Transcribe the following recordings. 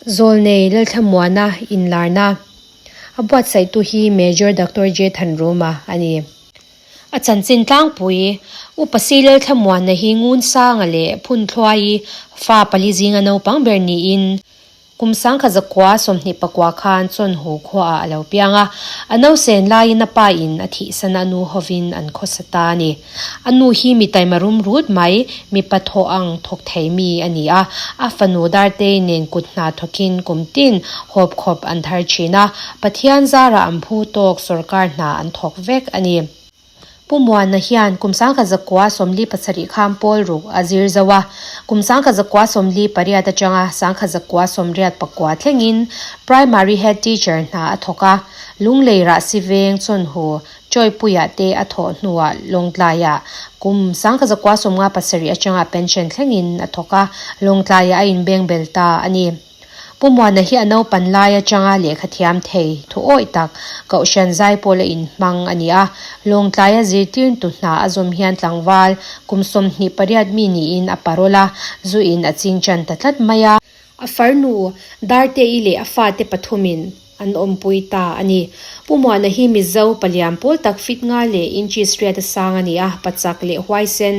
Zawlnei Lalthlamuana inlarna a buatsaihtu hi Major Doctor J Thanruma a ni. A chanchin tlangpui, Upa Si Lalthlamuana hi Ngunsanga leh Phunthluaii fa pali zinga naupang ber niin, Kum 1924 khan Chawnhu khuaah a lo piang a, a nausen laiin a pa in a thihsan a nu hovin an khawsa ta a ni. A nu hi mi taima rum rut mai, mipa thawh ang thawk thei mi a ni a, a fanu Dartei nen kut hna thawkin kum tin hawp khawp an thar thin a, Pathian zarah an phu tawk sawrkar hna an thawk vek a ni. Pu Muana hian kum 1947 khan pawl ruk a zir zo a, kum 1948 atanga 1989 thlengin Primary Head Teacher hna a thawk a, Lunglei Rahsi Veng Chawnhu Chawipuia te a thawh hnuah Lawngtlaiah kum 1957 atanga pension thlengin a thawk a, Lawngtlaiah a inbengbel ta a ni. Pu Muana hi a naupan lai atanga lehkha thiam thei thu awih tak Kohhran Zaipawl a inhmang a ni a. Lawngtlaia zirtirtu hna a zawm hian tlangval kum 28 mi niin a parol a, zu in a ching tan ta tlat mai a. A farnu Darteii leh a fate pathumin an awmpui ta a ni. Pu Muana hi Mizo palian pawl tak fit nga leh inches riat a sang a ni a, pachak leh huaisen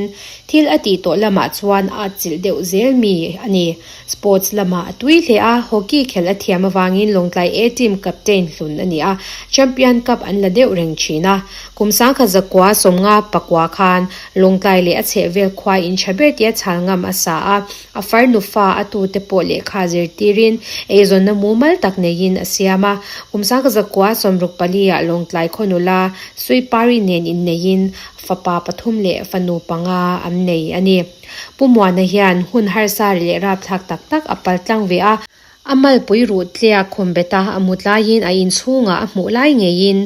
thil a tih tawh lamah chuan a atchilh deuh zel mi a ni. Sports lamah a tui hle a, hockey khelh a thiam avangin Lawngtlai A team captain hlun a ni a, Champion Cup an la deuh reng thin a. Kum 1959 khan Lawngtlai leh a chhehvel khua in tha ber tia chhal ngam a sa a, A farnu fa a tute pawh lehkha zirtirin eizawnna mumal tak neiin a siam a. Kum 1964 ah Lawngtlai khaw nula Suipari nen inneiin fapa pathum leh fanu panga an nei a ni. Pu Muana hian hun harsa leh rapthlak tak tak a pal tlang ve a. A malpui ruh tliak khum bet a, a mut laiin a inchhungah a hmuh lai ngeiin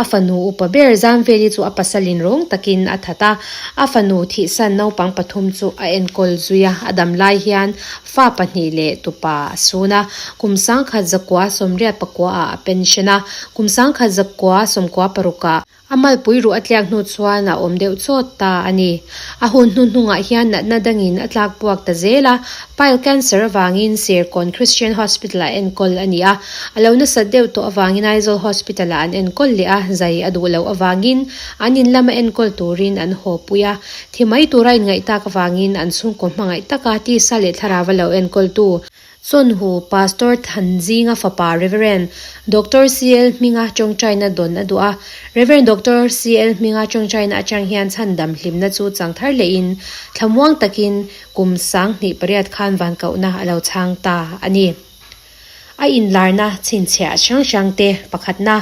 a fanu upa ber Zamveli chu a pasalin rawng takin a that a, a fanu thihsan naupang pathum chu a enkawl zui a, a dam lai hian fa pahnih leh tupa a sun a, kum 1989 ah a pension a, kum 1996 ah A malpui ruh a tliak hnu chuan a awm deuh chawt ta a ni. A hun hnuhnungah hian natna dangin a tlak buak ta zel a, pile cancer avangin Serkawn Christian Hospital-ah enkawl a ni a. A lo nasat deuh tawh avangin Aizawl Hospital-ah an enkawl leh a, zai a duh loh avangin an in lama enkawl turin an haw pui a. Thi mai tura inngaih tak avangin an chhungkaw hmangaih taka tisa leh thlarau a lo enkawltu Chawnhu Pastor Thanzinga fapa Rev. Doctor CL Hminga tawngtaina dawn a duh a. Rev. Doctor CL Hminga tawngtaina atang hian chhandam hlimna chu chang thar lehin thlamuang takin kum 2008 khan vankohna a lo chhang ta a ni. A inlarna chhinchhiah hrang hrangte pakhatna,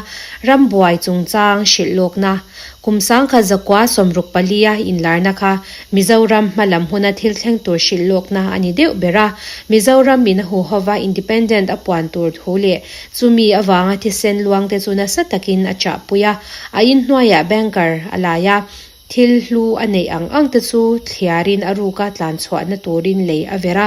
rambuai chungchang hrilh lawkna, Kum 1964 a inlarna kha Mizoram hmalam huna thil thleng tur hrilh lawkna a ni deuh ber a. Mizoram in a huhova independent a puan tur thu leh chumi avanga thisen luang te chu nasa takin a chahpui a. A inhnuaiah banker a lai a. Thil hlu a neih ang ang te chu thliarin a ruka tlan chhuahna turin lei a ver a,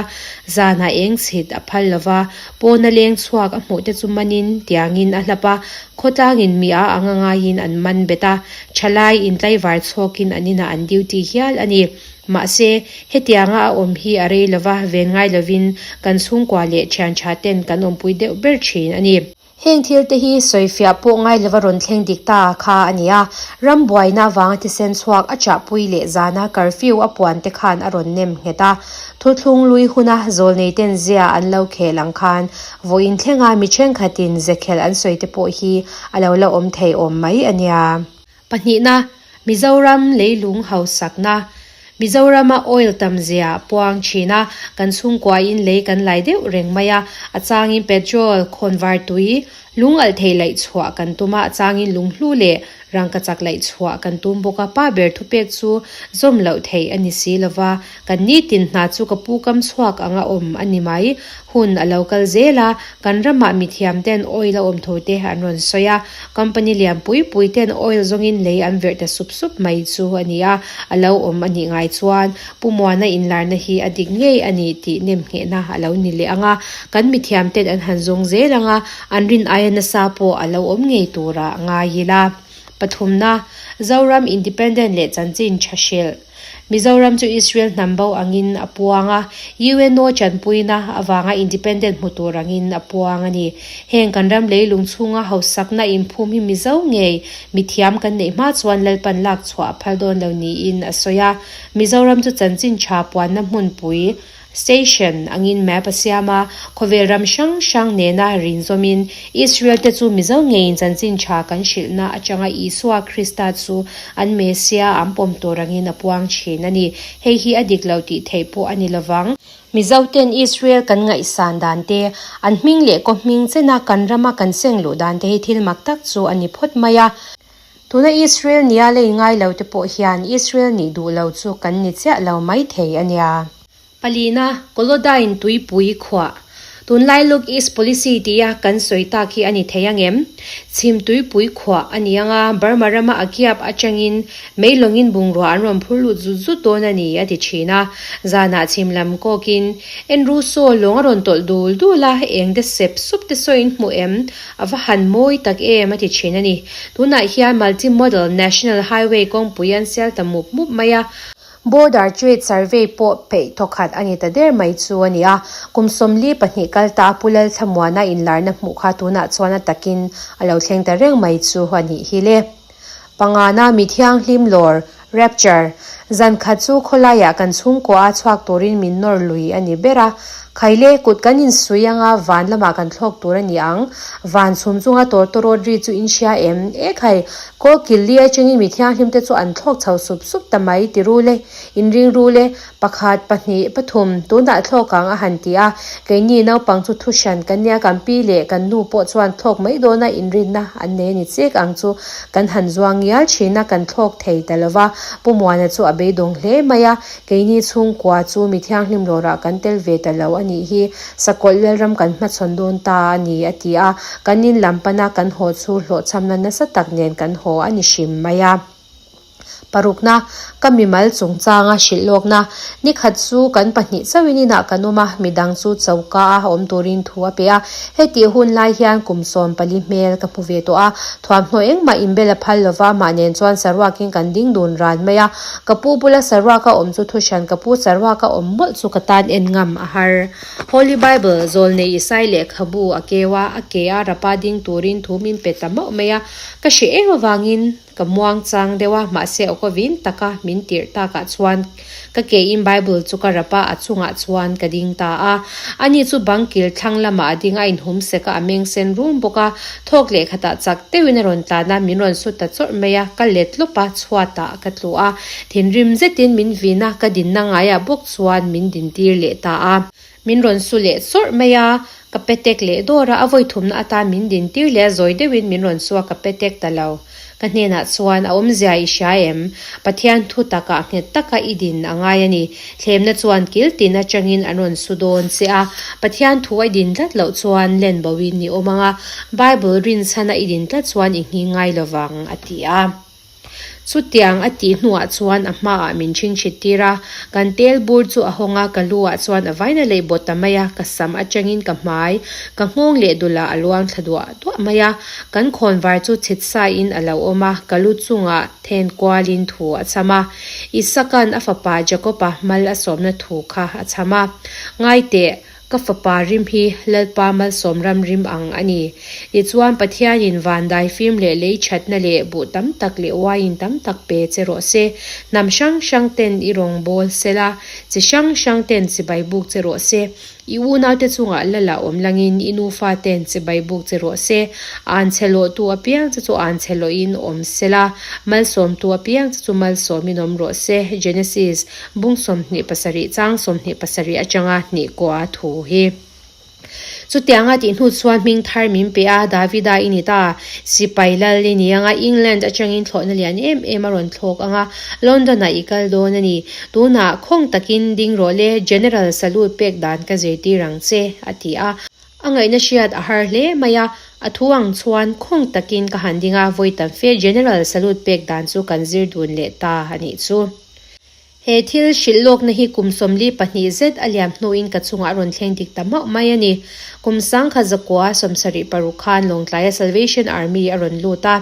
zanah eng chhit a phal lo va, pawna leng chhuak a hmuh te chu manin tiangin a hlap a, khawtlangin mi a anga ngaiin an man bet a, thalai intlaivar chhawkin an inah an duty hial a ni. Mahse, hetianga a awm hi a rei lo va, ven ngai lovin kan chhungkua leh thian tha ten kan awmpui deuh ber thin a ni. Heng thil te hi sawifiah pawh ngai lova rawn thleng dik ta kha a ni a, ram buaina avanga thisen chhuak a chahpui leh zana curfew a puan te khan a rawn nem nghet a. Thuthlung lui huna zawlnei ten zia an lo khel ang khan vawiin thlenga mi thenkhatin zekhel an sawi te pawh hi a lo la awm thei awm mai a nia. Pahnihna, Mizoram leilung hausakna, Mizorama oil tam zia puang thin a, kan chhungkuain lei kan lai deuh reng mai a, a changin petrol, khawnvar tui, lung alh thei laih chhuah kan tum a, a changin lunghlu leh rangkachak laih chhuah kan tum bawk a, pa ber thupek chu zawm loh theih a ni si lova, kan nitin hna chu ka pu kam chhuak anga awm a ni mai. Hun a lo kal zel a, kan ramah mithiam ten oil a awm tho te an rawn sawi a, company lian pui pui ten oil zawngin lei an verh ta sup sup mai chu a ni a, a lo awm a nih ngai chuan Pu Muana inlarna hi a dik ngei a ni tih nemnghehna a lo ni leh ang a, kan mithiam ten an han zawng zel ang a, an rin aia nasa pawh a lo awm ngei tura ngai ila. Pathumna, Zoram Independent leh chanchin tha hrilh. Mizoram chu Israel hnam bo angin a puang a, UNO chanpuina avanga independent hmu tur angin a puang a ni. Heng kan ram leilung chhunga hausakna inphum hi Mizo ngei mithiam kan neih hma chuan Lalpan lak chhuah a phal dawn lo niin a sawi a. Mizoram chu chanchin tha puanna hmunpui, Station, angin map a siam a, khawvel ram hrang hrang nena rinzawmin Israel te chu Mizo ngeiin chanchin tha kan hrilhna atanga Isua Krista chu an Messiah an pawm tur angin a puang thin a ni. Hei hi a dik lo tih theih pawh a ni lovang. Mizo ten Israel kan ngaihsan dan te, an hming leh kaw hming chena kan rama kan seng luh dan te hi thil mak tak chu a ni phawt mai a. Tuna Israel nia lei ngai lo te pawh hian Israel nih duh lo chu kan ni chiah lo mai thei a nia. Palina, Kolodain tuipui khuah. Tunlai Look East Policy tia kan sawi tak hi a ni thei ang em? Chhim tuipui khuah a ni ang a, Burma rama a kiap atangin mei lawngin bungrua an rawn phur lut zut zut dawn a ni, a ti thin a. Zanah chhim lam kawkin Andrew Saw lawng a rawn tawlh dul dul a, eng te sep sup te sawiin hmu em? A va han mawi tak em, a ti thin a ni. Tunah hian Multi-Modal National Highway kawngpui an sial ta mup mup mai a. Border Trade Survey pawh peih thawkhat a ni ta der mai chu a ni a, kum 42 kal ta a Pu Lalthlamuana inlarna hmuh kha tunah chuan a takin a lo thleng ta reng mai chu a nih hi le. Pangana mi thianghlim lawr, rapture, zan khat chu khawlaiah kan chhungkua a chhuak turin min nawr lui a ni ber a, Khaile, kut kan insui anga van lamah kan thlawk tur a ni ang. Van chhum chunga tawrtawrawt ri chu in hria em? E khai, kawl kil li atangin mi thianghlim te chu an thlawk chho sup sup ta mai ti ru le, in ring ru le, pakhat, pahnih, pathum, tunah thlawk ang a han ti a. Keini naupang chu thu hran kan nia, kan pi leh kan nu pawh chuan thlawk mai dawna inrinna an nei a ni chek ang chu kan han zuang ngial thin a, kan thlawk thei ta lo va. Pu Muana chu a beidawng hle mai a. Keini chhungkua chu mi thianghlim lawrah kan tel ve ta lo a nih hi, Sakawlh Lalram kan hmachhawn dawn ta a ni, a ti a. Kan in lam pana kan haw chu hlawhchhamna nasa tak nen kan haw a ni hrim mai a. Parukna, Ka mimal chungchanga hrilh lawkna, Nikhat chu kan pahnih chauhin inah kan awm a, midang chu choka a awm turin thu a pe a. Hetih hun lai hian kum 14 hmel ka hmu ve tawh a, thuamhnaw engmah inbel a phal lova, mah nen chuan saruakin kan ding dun ran mai a. Ka pu bula saruaka awm chu thu hran, ka pu saruaka awm mawlh chu ka tan en ngam a har. Holy Bible, Zawlnei Isai lehkhabu a keu a, a ke a rapa ding turin thu min pe ta mauh mai a. Ka hre em avangin ka muang chang deuh a, mahse awka vin taka min tirh takah chuan ka kein Bible chu ka rap a, a chungah chuan ka ding ta a. Ani chu bang kil thlang lamah a ding a, inhum sek a, a meng sen rum bawk a. Thawk leh khatah chak deuhin a rawn tlan a, min rawn sut ta chawrh mai a, ka let lawp a, chhuatah ka tlu a. Thinrim zetin min vin a, ka dinna ngaiah bawk chuan min dintir leh ta a. Min rawn su leh chawrh mai a, ka petek leh dawr a, a vawi thumna atan min dintir leh a, zawi deuhin min rawn su a, ka petek ta lo. Ka hnenah chuan, A awmzia i hria em? Pathian thu takah nghet taka i din a ngai a ni. Thlemna chuan kil tin atangin an rawn su dawn che a. Pathian thu a i din tlat loh chuan len boin i awm ang a, Bible rinchhana i din tlat chuan i nghing ngai lovang, a ti a. Chutiang a tih hnuah chuan a hmaah min chhingchhit tir a, kan tel bur chu a hawng a, ka lu ah chuan a vaina leh bawt ta mai a, ka sam atangin ka hmai, ka nghawng leh dulah a luang thla duah duah mai a, kan khawnvar chu chhit sain a lo awm a, ka lu chungah then kualin thu a chham a, Isaka'n a fapa Jakob-a mal a sawmna thu kha a chham a, Ngaiteh, Ka fapa rim hi Lalpa malsawm ram rim ang a ni. Tichuan Pathianin van daifim leh lei thatna leh buh tam tak leh uaiin tam tak pe che rawh se. Hnam hrang hrang ten i rawn bawl sel a, chi hrang hrang ten chibai buk che rawh se. I unaute chungah lala awm langin i nufa ten chibai buk che rawh se. Anchhe lawhtu apiang che chu anchhe lawhin awm sel a, malsawmtu apiang che chu malsawmin awm rawh se. Genesis. Bung 27 chang 27 atanga hnih kua thu hi. Chutianga tih hnu chuan hming thar min pe a, Davida i ni ta, sipai lal i ni anga England atangin thlawhna lian em em a rawn thlawk anga London ah i kal dawn a ni. Tunah khawng takin ding rawh le, General salute pek dan ka zirtir ang che, a ti a. A ngaihna hriat a har hle mai a, a thu ang chuan khawng takin ka han ding a, vawi tam fe General salute pek dan chu kan zir dun leh ta a nih chu. He thil hrilh lawkna hi kum 42 zet a liam hnuin ka chungah a rawn thleng dik ta mauh mai a ni. Kum 1976 khan Lawngtlaia Salvation Army a rawn lut a.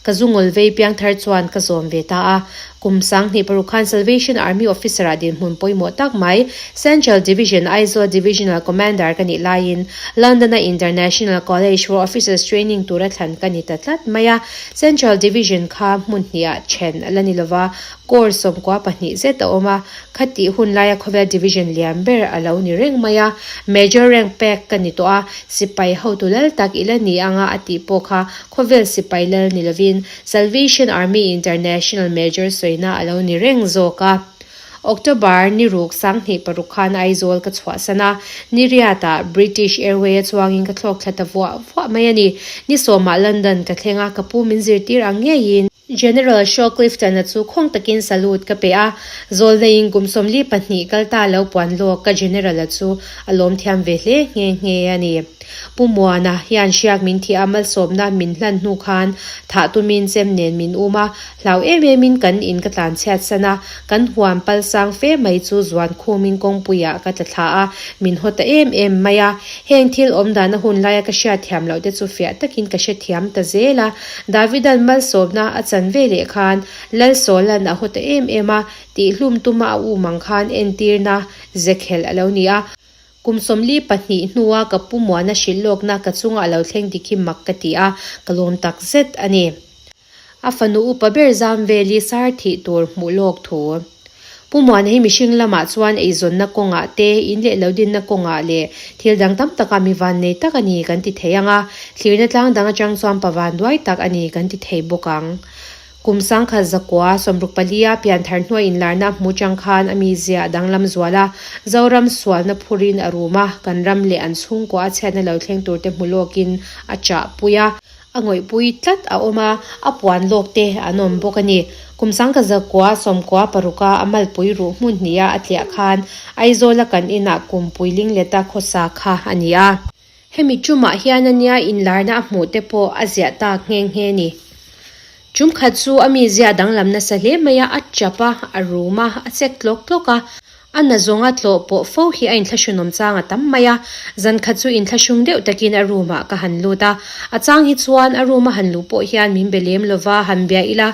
Ka zu ngawl vei piangthar chuan ka zawm ve ta a. Kum 2006 khan Salvation Army Officer-ah dinhmun pawimawh tak mai Central Division Aizawl Divisional Commander ka nih laiin London-a International College for Officers Training tura thlan ka ni ta tlat mai a. Central Division kha hmun hnihah then a la ni lova, Corps 92 zet a awm a, khatih hun laia khawvel Division lian ber a lo ni reng mai a. Major rank pek ka ni tawh a, sipai hotu lal tak i la ni anga a tih pawh kha khawvel sipai lal ni lovin Salvation Army International Major sawina a lo ni reng zawk a. October ni ruk 2006 khan Aizawl ka chhuahsan a, ni riatah British Airway a chuangin ka thlawk thla ta vuah vuah mai a ni. Ni sawmah London ka thleng a, ka pu min zirtir ang ngeiin. General Shaw Clifton-a chu khawng takin salute ka pe a, zawlneiin kum 42 kal ta lo puan lawk ka General-a chu a lawm thiam ve hle nghe nghe a ni. Pu Muana hian hriak min thih a, malsawmna min hlan hnu khan thah tumin chem nen min um a, hlau em emin kan in ka tlan chhiat san a, kan huan pal sang fe mai chu zuan khumin kawngpuiah ka tla thla a, min haw ta em em mai a. Heng thil awm dana hun laia ka hriat thiam loh te chu fiah takin ka hre thiam ta zel a. Davidan malsawmna a chan ve leh khan Lalsawla'n a haw ta em em a, tihhlum tuma a um ang khan entirna zekhelh a lo ni a. Kum 42 hnua ka pu Muana hrilh lawkna ka chunga a lo thleng dik hi mak ka ti a, ka lawm tak zet a ni. A fanu upa ber zam veli sar thih tur hmuh lawk thu. Pu Muana hi mihring lamah chuan eizawnna kawngah te, in leh lo dinna kawngah leh thil dang tam takah mi van nei tak a ni kan ti thei ang a, thlirna tlang dang atang chuan pa van duai tak a ni kan ti thei bawk ang. Kum 1964 a pianthar hnuai inlarna hmu chang khan a mizia a danglam zual a, Zoram sualna phurin a rum a, kan ram leh an chhungkua a chhiatna lo thleng turte hmu lawkin a chahpui a, a ngawihpui tlat a awm a, a puan lawk te an awm bawk a ni. Kum 1996 a a malpui ruh hmun hniha a tliah khan Aizawla kan inah kumpui lingleta khawsa kha a ni a. Hemi tumah hian a nia inlarna a hmuh te pawh a ziah tak nghe nghe ni. Tum khat chu a mizia danglam nasa hle mai a, a chap a, a rum a, a chek tlawk tlawk a. A na zawnga tlawh pawh fo hi a inthlahrunawm chang a tam mai a. Zan khat chu inthlahrung deuh takin a room ah ka han lut a. A chang hi chuan a room a han luh pawh hian min be lem lova han bia ila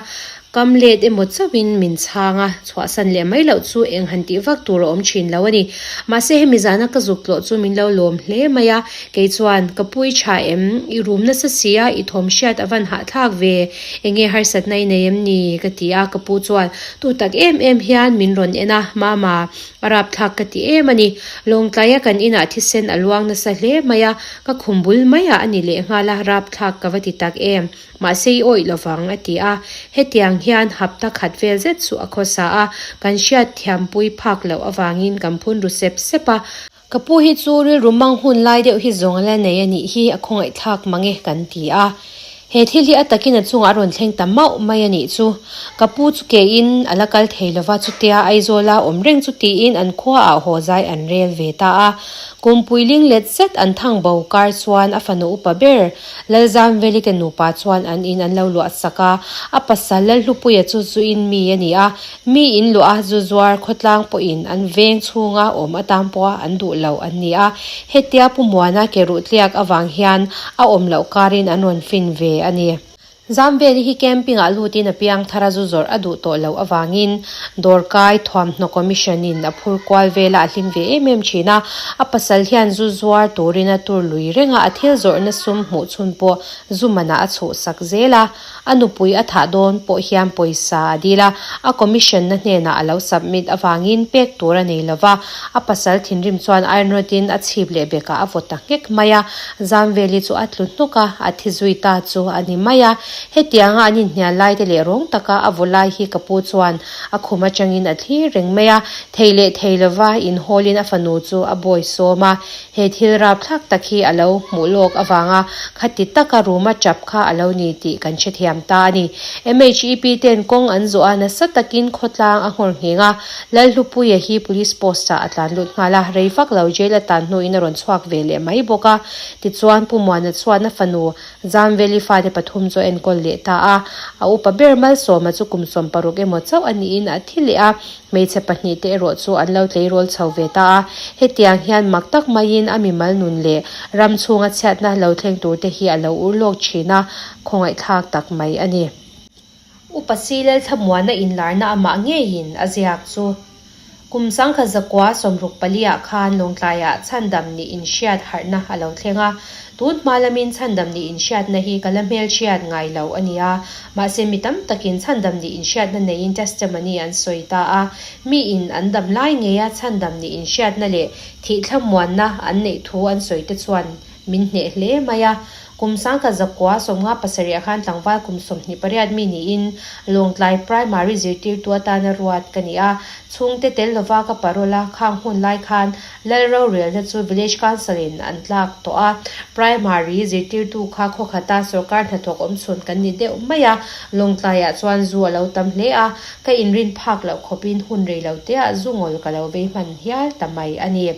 Kam let emaw chauhin min chhang a, chhuahsan leh mai loh chu eng han tih vak tur a awm thin lo a ni. Mahse hemi zana ka zuk tlawh chu min lo lawm hle mai a, kei chuan, Ka pui tha em? I rum nasa si a, i thawm hriat a van hahthlak ve, enge harsatna i nei em ni? ka ti a, ka pu chuan tu tak em em hian min rawn en a, Mama, a rapthlak ka ti em a ni. Lawngtlaia kan inah thisen a luang nasa hle mai a, ka khum bul maiah a ni lehnghal a, rapthlak ka va ti tak em. Mahse i awih lovang, a ti a. Hetiang hian hapta khat vel zet chu a khawsa a, kan hriat thiampui phak loh avangin kan phun ru sep sep a. Ka pu hi chu rilru mang hun lai deuh hi zawng a la nei a nih hi, a khawngaihthlak mang e, kan ti a. He thil hi a takin a chungah a rawn thleng ta mauh mai a nih chu. Ka pu chu kein a la kal thei lova, chutia Aizawla awm reng chu tiin an khuaah haw zai an rel ve ta a. Kumpui ling let zet an thang bo kar chuan a fanu upa ber Lalzamveli te nupa chuan an in an lo luah sak a, a pasal Lalhlupuia chu zu in mi a ni a, mi in luah a zu zuar khawtlang pawhin an veng chhunga awm atan pawha an duh lo an ni a, hetia Pu Muana ke ruh tliak avang hian a awm loh karin an rawn fin ve a ni. Zamveli hi camping-ah lutin a piang thar a zu zawrh a duh tawh loh avangin Dawrkai Thuamhnaw Commission-in a phur kual velah a hlim ve em em thin a, a pasal hian zu zuar turin a tur lui reng a, a thil zawrhna sum hmuh chhun pawh zu manah a chhuhsak zel a, a nupui a thah dawn pawh hian pawisa a dil a, a commission-na hnenah a lo submit avangin pek tur a nei lova, a pasal thinrim chuan iron rod-in a chhip leh bekah a vaw ta nghek mai a, Zamveli chu a tlu hnawk a, a thi zui ta chu a ni mai a. Hetianga an inhnial lai te leh rawng taka a vaw lai hi ka pu chuan a khum atangin a thlir reng mai a, thei leh thei lova inhawlin a fanu chu a bawi sawm a. He thil rapthlak tak hi a lo hmuh lawk avanga khati taka ruma tap kha a lo ni tih kan hrethiam ta a ni. MHEP ten kawng an zawh a, nasa takin khawtlang a nghawr ngheng a, Lalhlupuia hi Police post ah a tlan lut nghal a, rei vak lo jail a tan hnuin a rawn chhuak ve leh mai bawk a. Tichuan Pu Muana chuan a fanu Zamveli fate pathum chu a enkawl leh ta a, a upa ber Malsawma chu kum 60 emaw chauh a niin a thi leh a, hmeichhe pahnih te erawh chu an lo tleirawl chho ve ta a. Hetiang hian mak tak maiin a mimal nun leh ram chhunga chhiatna lo thleng tur te hi a lo ur lawk thin a, khawngaihthlak tak mai. mai a ni. Upa C Lalthlamuana inlarna amah ngeiin a ziak chu kum 1964 ah khan Lawngtlaiah chhandam nih inhriat harhna a lo thleng a. Tun hma lamin chhandam nih inhriatna hi ka la hmelhriat ngai lo a ni a, mahse mi tam takin chhandam nih inhriatna neiin testimony an sawi ta a. Miin an dam lai ngeia chhandam nih inhriatna leh thih thlamuanna an neih thu an sawi te chuan Min hneh hle mai a, kum 1957 ah khan tlangval kum 28 mi niin Lawngtlai Primary zirtirtu atana ruat ka ni a, chhungte tel lova ka parole a khang hun lai khan Lal rorelna chu Village Council in an tlak tawh a, Primary zirtirtu kha khawkhata sawrkar hnathawk awmchhun kan ni deuh mai a, Lawngtlaiah chuan zu a lo tam hle a, ka inrin phak loh khawpin hun rei lo teah zu ngawl ka lo vei hman hial ta mai a ni.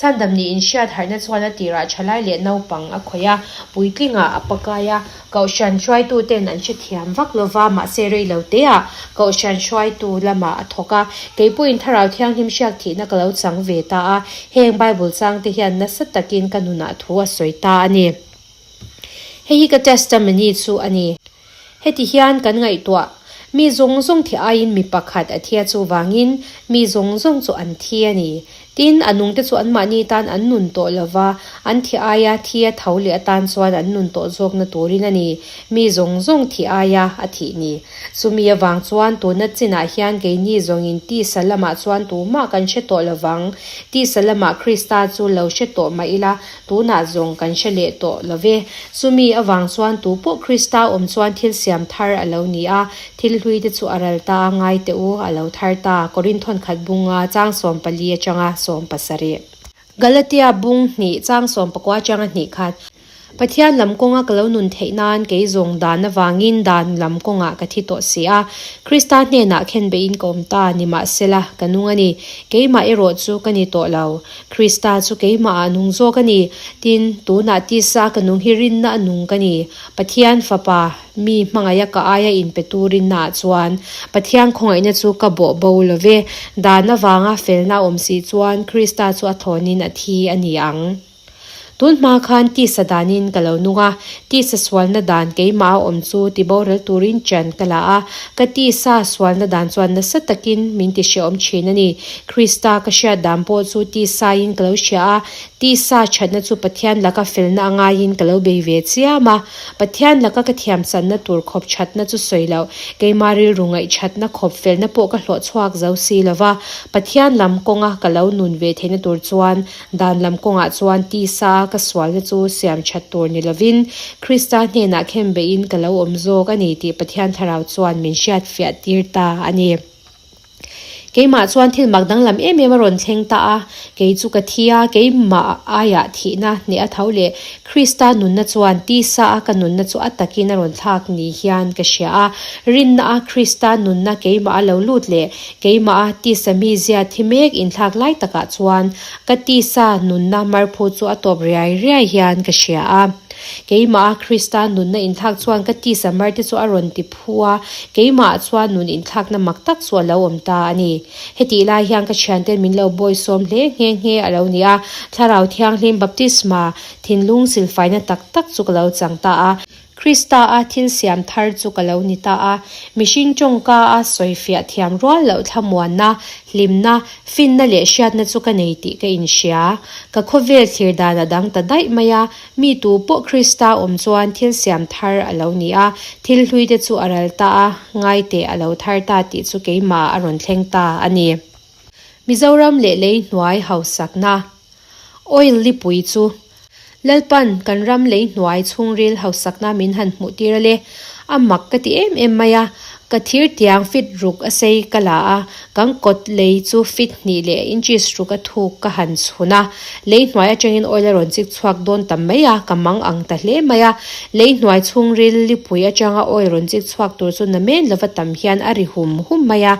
Chhandam nih inhriat harhna chuan a tirah thalai leh naupang a khawih a, puitlingah a pakai a, Kohhran hruaituten an hrethiam vak lova, mahse rei lo teah Kohhran hruaitu lamah a thawk a, kei pawhin Thlarau Thianghlim hriak thihna ka lo chang ve ta a, heng Bible changte hian nasa takin ka nunah thu a sawi ta a ni. Hei hi ka testimony chu a ni. Heti hian kan ngaihtuah, Mi zawng zawng thi aiin mi pakhat a thi a chuvangin mi zawng zawng chu an thi a ni. Tin, a nungte chu anmahni tan an nun tawh lo va, an thi aia thi a tho leh atan chuan an nun tawh zawkna turin a ni, mi zawng zawng thi aia a thih ni. Chumi avang chuan tuna chinah hian keini zawngin tisa lamah chuan tumah kan hre tawh lo vang. Tisa lamah Krista chu lo hre tawh mah ila, Tunah zawng kan hre leh tawh lo ve. Chumi avang chuan tu pawh Krista awm chuan thil siam thar a lo ni a, thil hlui te chu a ral ta a, ngai teh u, a lo thar ta. Korinthon khat bunga chang 14 atanga 17. Galatia bung hnih chang 19 atanga hnih khat. Pathian lam kawnga ka lo nun theih nan kei zawng dan avangin dan lam kawngah ka thi tawh si a. Krista hnenah khenbeihin ka awm ta, nimahsela ka nung a ni. Keimah erawh chu ka ni tawh lo. Krista chu keimah ah nung zawk a ni. Tin, tunah tisa ka nung hi rinna a nung ka ni. Pathian Fapa, mi hmangaih a ka aia inpetu rinna ah chuan Pathian khawngaihna chu ka bawh bo lo ve. Dan avanga felna a awm si chuan Krista chu a thlawnin a thi a ni ang. Tun hma khan tisa danin ka lo nung a, tisa sualna dan keimah a awm chu ti boral turin ṭan ka la a, ka tisa sualna dan chuan nasa takin min ti hrehawm ṭhin a ni. Krista ka hriat dan pawh chu tisain ka lo hria a, tisa ṭhatna chu Pathian laka felna a ngaiin ka lo bei ve chiam a. Pathian laka ka thiamchanna tur khawp ṭhatna chu sawi loh, keimah rilru ngaihṭhatna khawp felna pawh ka hlawh chhuak zo si lo va, Pathian lam kawnga ka lo nun ve theihna tur chuan Dan lam kawngah chuan tisa a ka sualna chu siam that tur ni lovin, Krista hnenah khenbeihin ka lo awm zawk a ni tih Pathian Thlarau chuan min hriat fiah tir ta a ni. Keimah chuan thil mak danglam em em a rawn thleng ta a, kei chu ka thi a, keimah aiah thihna hneh a tho leh Krista nunna chuan tisa a ka nunna chu a takin a rawn thlak ni hian ka hria a, rinna a Krista nunna keimah a lo lut leh keimah a tisa mizia thi mek inthlak lai takah chuan Ka tisa nunna marphu chu a tawp riai riai hian ka hria a. Keimah a Krista nunna inthlak chuan ka tisa marte chu a rawn ti phu a, keimah chuan nun inthlakna mak tak chu a lo awm ta a ni. Hetih lai hian ka thianten min lo bawisawm hle nghe nghe a lo ni a, Thlarau Thianghlim baptisma thinlung silfaina tak tak chu ka lo chang ta a. Krista a thil siam thar chu ka lo ni ta a, mihring tawngka a sawifiah thiam rual loh thlamuanna, hlimna, finna leh hriatna chu ka nei tih ka inhria. Ka khawvel thlir dan a dang ta daih mai a, mi tu pawh Krista awm chuan thil siam thar a lo ni a, thil hlui te chu a ral ta a, ngaite a lo thar ta tih chu keimah a rawn thleng ta a ni. Mizoram leh lei hnuai hausakna. Oil lipui chu Lalpan kan ram lei hnuai chhungril hausakna min han hmuh tir a le. A mak ka ti em em mai a, ka thir tiang fit ruk a sei ka la a, kan kawt lei chu fit hnih leh inches ruk a thuk ka han chhun a, lei hnuai atangin oil a rawn chik chhuak dawn ta mai a, ka mang ang ta hle mai a. Lei hnuai chhungril lipui atanga oil rawn chik chhuak tur chu namen lova tam hian a ri hum hum mai a.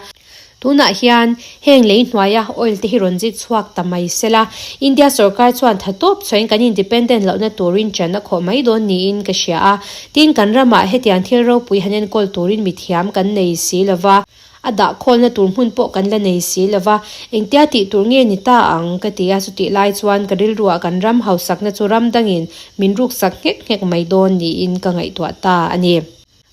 Tunah hian heng lei hnuaia oil te hi rawn zik chhuak ta mai sela, India sorkar chuan tha tawp chhuahin kan independent lohna turin ṭan a khawh mai dawn niin ka hria a. Tin, kan ramah hetiang thil ropui han enkawl turin mithiam kan nei si lova, a dah khawlna tur hmun pawh kan la nei si lova, engtia tih tur nge ni ta ang ka ti a, chutih lai chuan ka rilruah kan ram hausakna chu ram dangin min ruksak nghek nghek mai dawn niin ka ngaihtuah ta a ni.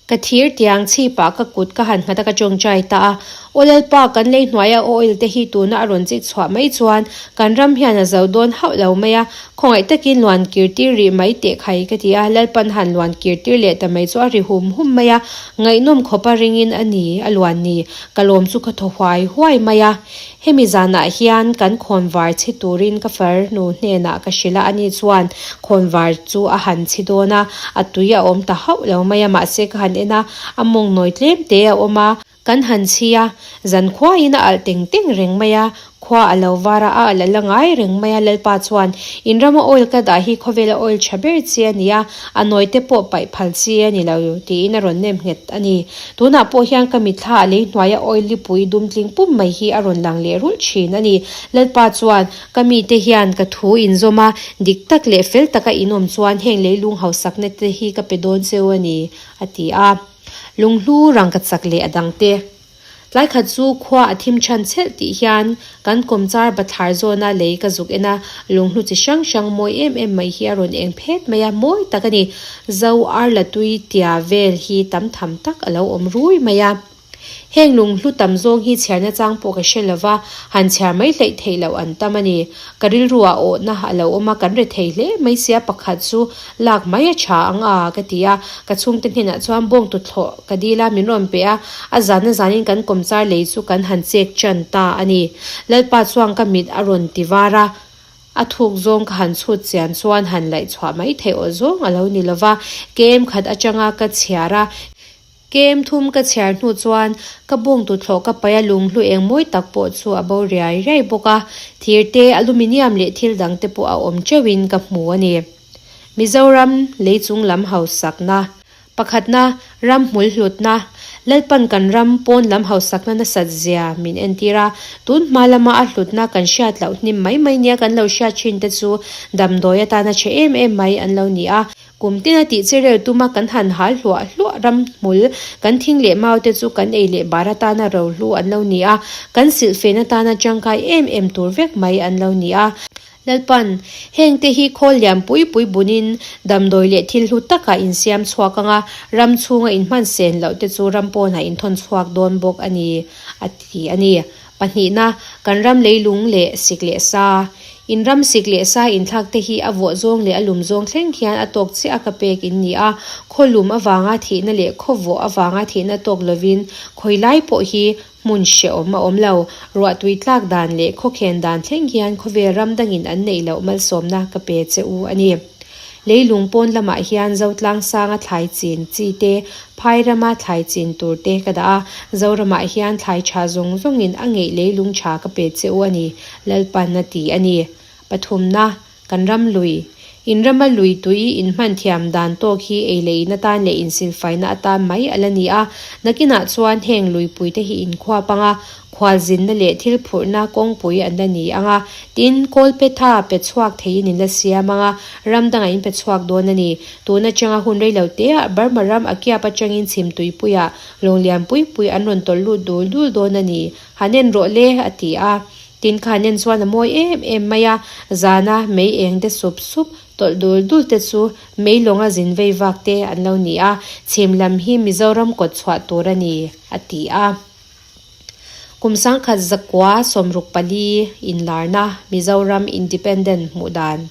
Ka thir tiang chhipah ka kut ka han nghat a ka tawngtai ta a. Aw Lalpa, kan lei hnuaia oil te hi tuna a rawn chik chhuah mai chuan kan ram hian a zo dawn hauh lo mai a, khawngaih takin luan kir tir rih mai teh khai ka ti a, Lalpan han luan kir tir leh ta mai chu a ri hum hum mai a, ngaihnawm khawpa ringin a ni a luan ni, ka lawm chu ka thaw huai huai mai a. Hemi zanah hian kan khawnvar chhi turin ka farnu hnenah ka hrilh a, ani chuan khawnvar chu a han chhi dawn a, a tui a awm ta hauh lo mai a, mahse ka han en a, a mawng nawi tlem te a awm a, kan han chhi a, zan khuaiin a alh teng teng reng mai a, khua a lo var a, a alh a la ngai reng mai a, Lalpa chuan in rama oil ka dah hi khawvela oil tha ber chi a ni a, a nawi te pawh paih phal chi a ni lo tiin a rawn nem nghet a ni. Tunah pawh hian ka mitthla a lei hnuaia oil lipui dum tling pum mai hi a rawn lang leh rulh thin a ni. Lalpa chuan, Ka mite hian ka thu inzawm a, dik tak leh fel taka in awm chuan heng leilung hausakna te hi ka pe dawn cheu a ni, a ti a. Lunghlu rangkachak leh a dangte. Tlai khat chu khua a thim chhan chhelh tih hian kan kawmchar bathlar zawna lei ka zuk en a, lunghlu chi hrang hrang mawi em em mai hi a rawn eng phet mai a, mawi tak a ni. Zo arla tui tia vel hi tam tham tak a lo awm rui mai a. Heng lunghlu tam zawng hi chhiarna chang pawh ka hre lo va, han chhiar mai hleih theih loh an tam a ni. Ka rilruah awhna a lo awm a, kan re thei hle mai sia pakhat chu Lak mai a tha ang a, ka ti a. Ka chhungte hnenah chuan bawng tuthlawh ka dil a, min rawn pe a. A zan a zanin kan kawmchar lei chu kan han chek chan ta a ni. Lalpa chuan ka mit a rawn ti var a, a thuk zawng ka han chhut chian chuan han laih chhuah mai theih aw zawng a lo ni lo va. Kem khat atanga ka chhiar a. Kem thum ka chhiar hnu chuan ka bawng tuthlawh ka paih a lunghlu eng mawi tak pawh chu a bo riai riai bawk a, thir te, aluminium leh thil dang te pawh a awm teuhin ka hmu a ni. Mizoram lei chung lam hausakna Pakhatna, ram hmul hlutna Lalpan kan ram pawn lam hausakna nasat zia min entir a, tun hma lama a hlutna kan hriat loh hnim mai mai nia kan lo hriat thin te chu damdawi atana chhe em em mai an lo ni a, Kum tina tih che rel tuma kan han hal hluah hluah ram hmul, kan thing leh mau te chu kan ei leh bar atana rohlu an lo ni a, kan silhfen atana tangkai em em tur vek mai an lo ni a. Lalpan, heng te hi khawl lian pui pui bunin damdawi leh thil hlu takah insiam chhuak anga ram chhunga inhman sen loh te chu ram pawnah inthawn chhuak dawn bawk a ni, a ti a ni. Pahnihna, kan ram leilung leh sik leh sa. In ram sik leh sa inthlak te hi a vawh zawng leh a lum zawng thleng hian a tawk chiah a ka pek in ni a, khaw lum avanga thihna leh khaw vawh avanga thihna tawk lovin khawi lai pawh hi hmun hrehawm a awm lo. Ruahtui tlak dan leh khawkhen dan thleng hian khawvel ram dangin an neih loh malsawmna ka pe che u a ni. Leilung pawn lamah hian Zotlang sanga thlai chin chi te, phai rama thlai chin tur te ka dah a, Zoramah hian thlai tha zawng zawngin a ngeih leilung tha ka pe che u a ni, Lalpan a ti a ni. Pathumna, kan ram lui. In rama lui tui inhman thiam dan tawk hi ei leh in atan leh insilfaina atan mai a la ni a, nakinah chuan heng luipui te hi inkhuap anga Khualzinna leh thil phurhna kawngpui an la ni ang a, tin, kawlpetha pe chhuak theiin in la siam ang a, ram dangah in pe chhuak dawn a ni. Tun atanga hun rei lo teah Burma ram a kiap atangin chhim tuipuiah lawnglian pui pui an rawn tawlh lut dul dul dawn a ni. Han en rawh le, a ti a. Tin, kha han en chuan a mawi em em mai a, zana mei eng de sup sup tawlh dul dul te chu mei lawnga zin vei vak te an lo ni a, chhim lam hi Mizoram kawt chhuah tur a ni, a ti a. Kum sangkhat zakua 64 inlarna Mizoram Independent hmuh dan.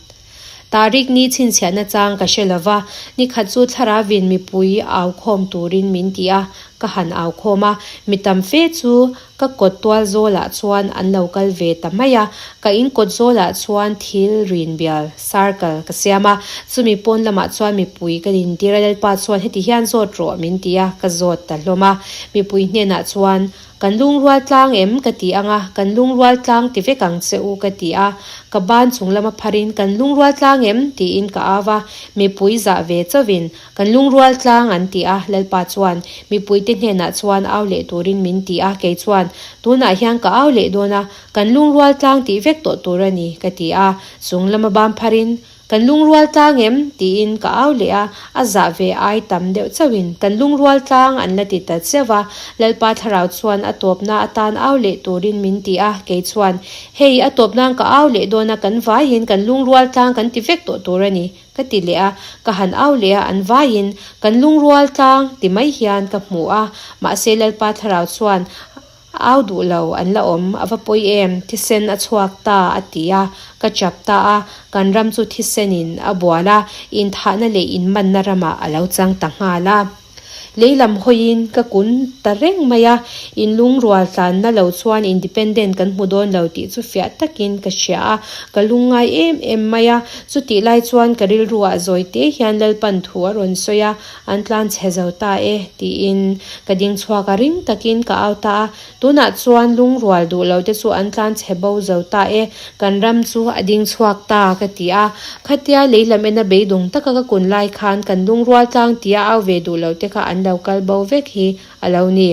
Tarik ni chhinchhiahna chang ka hre lova, nikhat chu thlarauin mipui au khawm turin min ti a, ka han au khawm a, mi tam fe chu ka kawt tual zawlah chuan an lo kal ve ta mai a, ka in kawt zawlah chuan thil rin bial, circle, ka siam a, chumi pawn lamah chuan mipui ka intir a, Lalpa chuan heti hian zawt rawh min ti a, ka zawt ta hlawm a. Mipui hnenah chuan, Kan lungrual tlang em? ka ti ang a, Kan lungrual tlang ti vek ang che u ka ti a. Ka ban chung lama pharin, Kan lungrual tlang em? tiin ka au a. Mipui zah ve chauhin, Kan lungrual tlang an ti a. Lalpa chuan, Mipuite hnenah chuan au leh turin min ti a. Kei chuan, Tunah hian ka au leh dawn a, kan lungrual tlang tih vek tawh tur a ni, ka ti a. Chung lama ban pharin, Kan lungrual tlang em? tiin ka au leh a, a zah ve ai tam deuh chauhin kan lungrual tlang an la ti ta cheuh a. Lalpa thlarau chuan a tawpna atan au leh turin min ti a, kei chuan, Hei, a tawp nan ka au leh dawn a, kan vaiin kan lungrual tlang kan ti vek tawh tur a ni, Ka ti leh a, ka han au leh a, an vaiin kan lungrual tlang ti mai hian ka hmu a, mahse Lalpa thlarau chuan au duh lo an la awm, a va pawi em, thisen a chhuak ta a ti a, ka chap ta a, kan ram chu thisenin a bual a, inthahna leh inmanna ramah a lo chang ta nghal a. Lei lam hawiin ka kun ta reng mai a, in lungrual tlanna lo chuan independent kan hmu dawn lo tih chu fiah takin ka hria a, ka lungngai em em mai a. Chutih lai chuan ka rilruah zawi te hian Lalpan thu a rawn sawi a, an tlan chhe zo ta e tiin ka ding chhuak a, ring takin ka au ta a. Tunah chuan lungrual duh lo te chu an tlan chhe bo zo ta e, kan ram chu a ding chhuak ta ka ti a. Khatia lei lam ena beidawng taka ka kun lai khan kan lungrual tlang tia au ve duh lo te kha an lo kal bo vek hi a lo ni.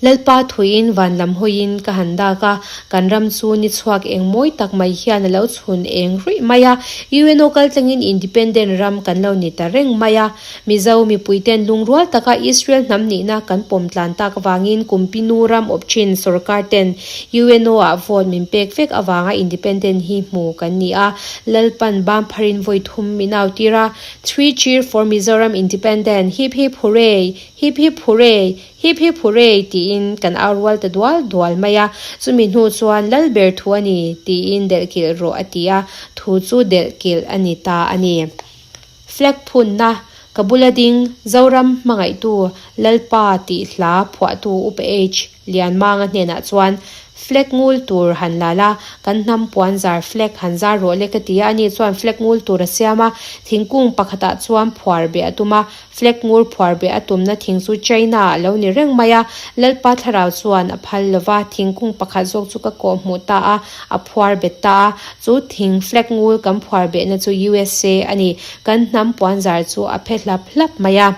Lalpa thuiin van lam hawiin ka han dak a, kan ram chu ni chhuak eng mawi tak mai hian a lo chhun eng ruih mai a. UNO kal tlangin independent ram kan lo ni ta reng mai a. Mizo mipuiten lungrual taka Israel hnam nihna kan pawm tlan tak avangin Kumpinu ram awp thin sorkar ten UNO ah vote min pek vek avanga independent hi hmu kan ni a, Lalpan bam pharin vawi thum min au tir a, Three cheer for Mizoram independent, hip hip hooray, hip hip hooray, hip hip hooray tiin kan au rual ta dual dual mai a, chumi hnu chuan Lalber thu a ni tiin delhkilh rawh a ti a, thu chu delhkilh a ni ta a ni. Flag phunna, Ka bula ding, Zoram hmangaihtu Lalpa tih hla phuahtu Upa H. Lianmanga hnenah chuan Flag ngul tur han la la, kan hnam puan zar flag han zar rawh le ka ti a, ani chuan flag ngul tur a siam a, thingkung pakhatah chuan phuar beh a tum a, Flag ngur phuar beh a tumna thing chu China ah lo ni reng mai a, Lalpa thlarau chuan a phal lo va, thingkung pakhat zawk chu ka kawh hmuh ta a, a phuar bet ta a, chu thing flag ngur kan phuar behna chu USA a ni, kan hnam puanzar chu a phe hlap hlap mai a.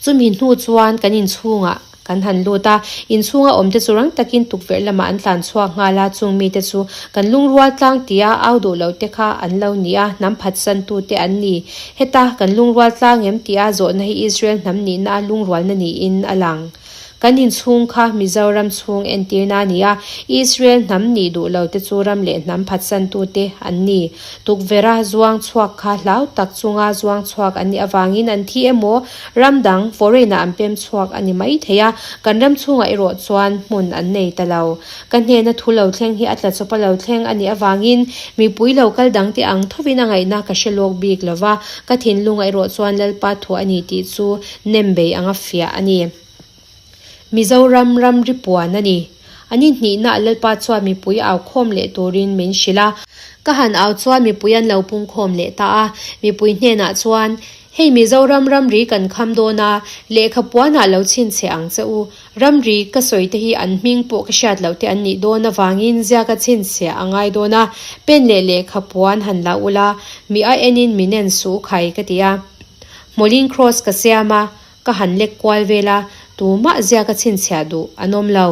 Chumi hnu chuan kan inchhungah Kan han lut a, inchhunga awmte chu rang takin tukverh lamah an tlan chhuak nghal a, chung mite chu kan lungrual tlang tia au duh loh te kha an lo ni a, hnam phatsan tute an ni. Heta kan lungrual tlang em tia zawhna hi Israel hnam nihna a lungrualna niin a lang. Kan inchhung kha Mizoram chhung entirna a ni a, Israel hnam nih duh lo te chu ram leh hnam phatsan tute an ni. Tukverha zuang chhuak kha hlau tak chunga zuang chhuak an nih avangin an thi emaw Ram dang, foreign-ah an pem chhuak a ni mai thei a, kan ram chhungah erawh chuan hmun an nei ta lo. Ka hnena thu lo thleng hi a tla chawp a lo thleng a nih avangin mipui lo kal dang te ang thovin a ngaihna ka hre lawk bik lo va, ka thinlungah erawh chuan Lalpa thu a ni tih chu nem bei anga fiah a ni. Mizoram ramri puan a ni. A ni hnihnaah Lalpa chuan mipui au khawm leh turin min hrilh a. Ka han au chuan mipui an lo pung khawm leh ta a. Mipui hnenah chuan, Hei Mizoram ramri kan kham dawn a, lehkha puanah lo chhinchhe ang che u. Ramri ka sawi te hi an hming pawh ka hriat loh te an nih dawn avangin ziaka chhinchhiah a ngai dawn a, pen leh lehkha puan han la ula, mi a enin min en suh khai ka ti a. Hmawlin cross ka siam a, Ka han lek kual vel a, tumah ziak a chhinchhiah duh an awm lo.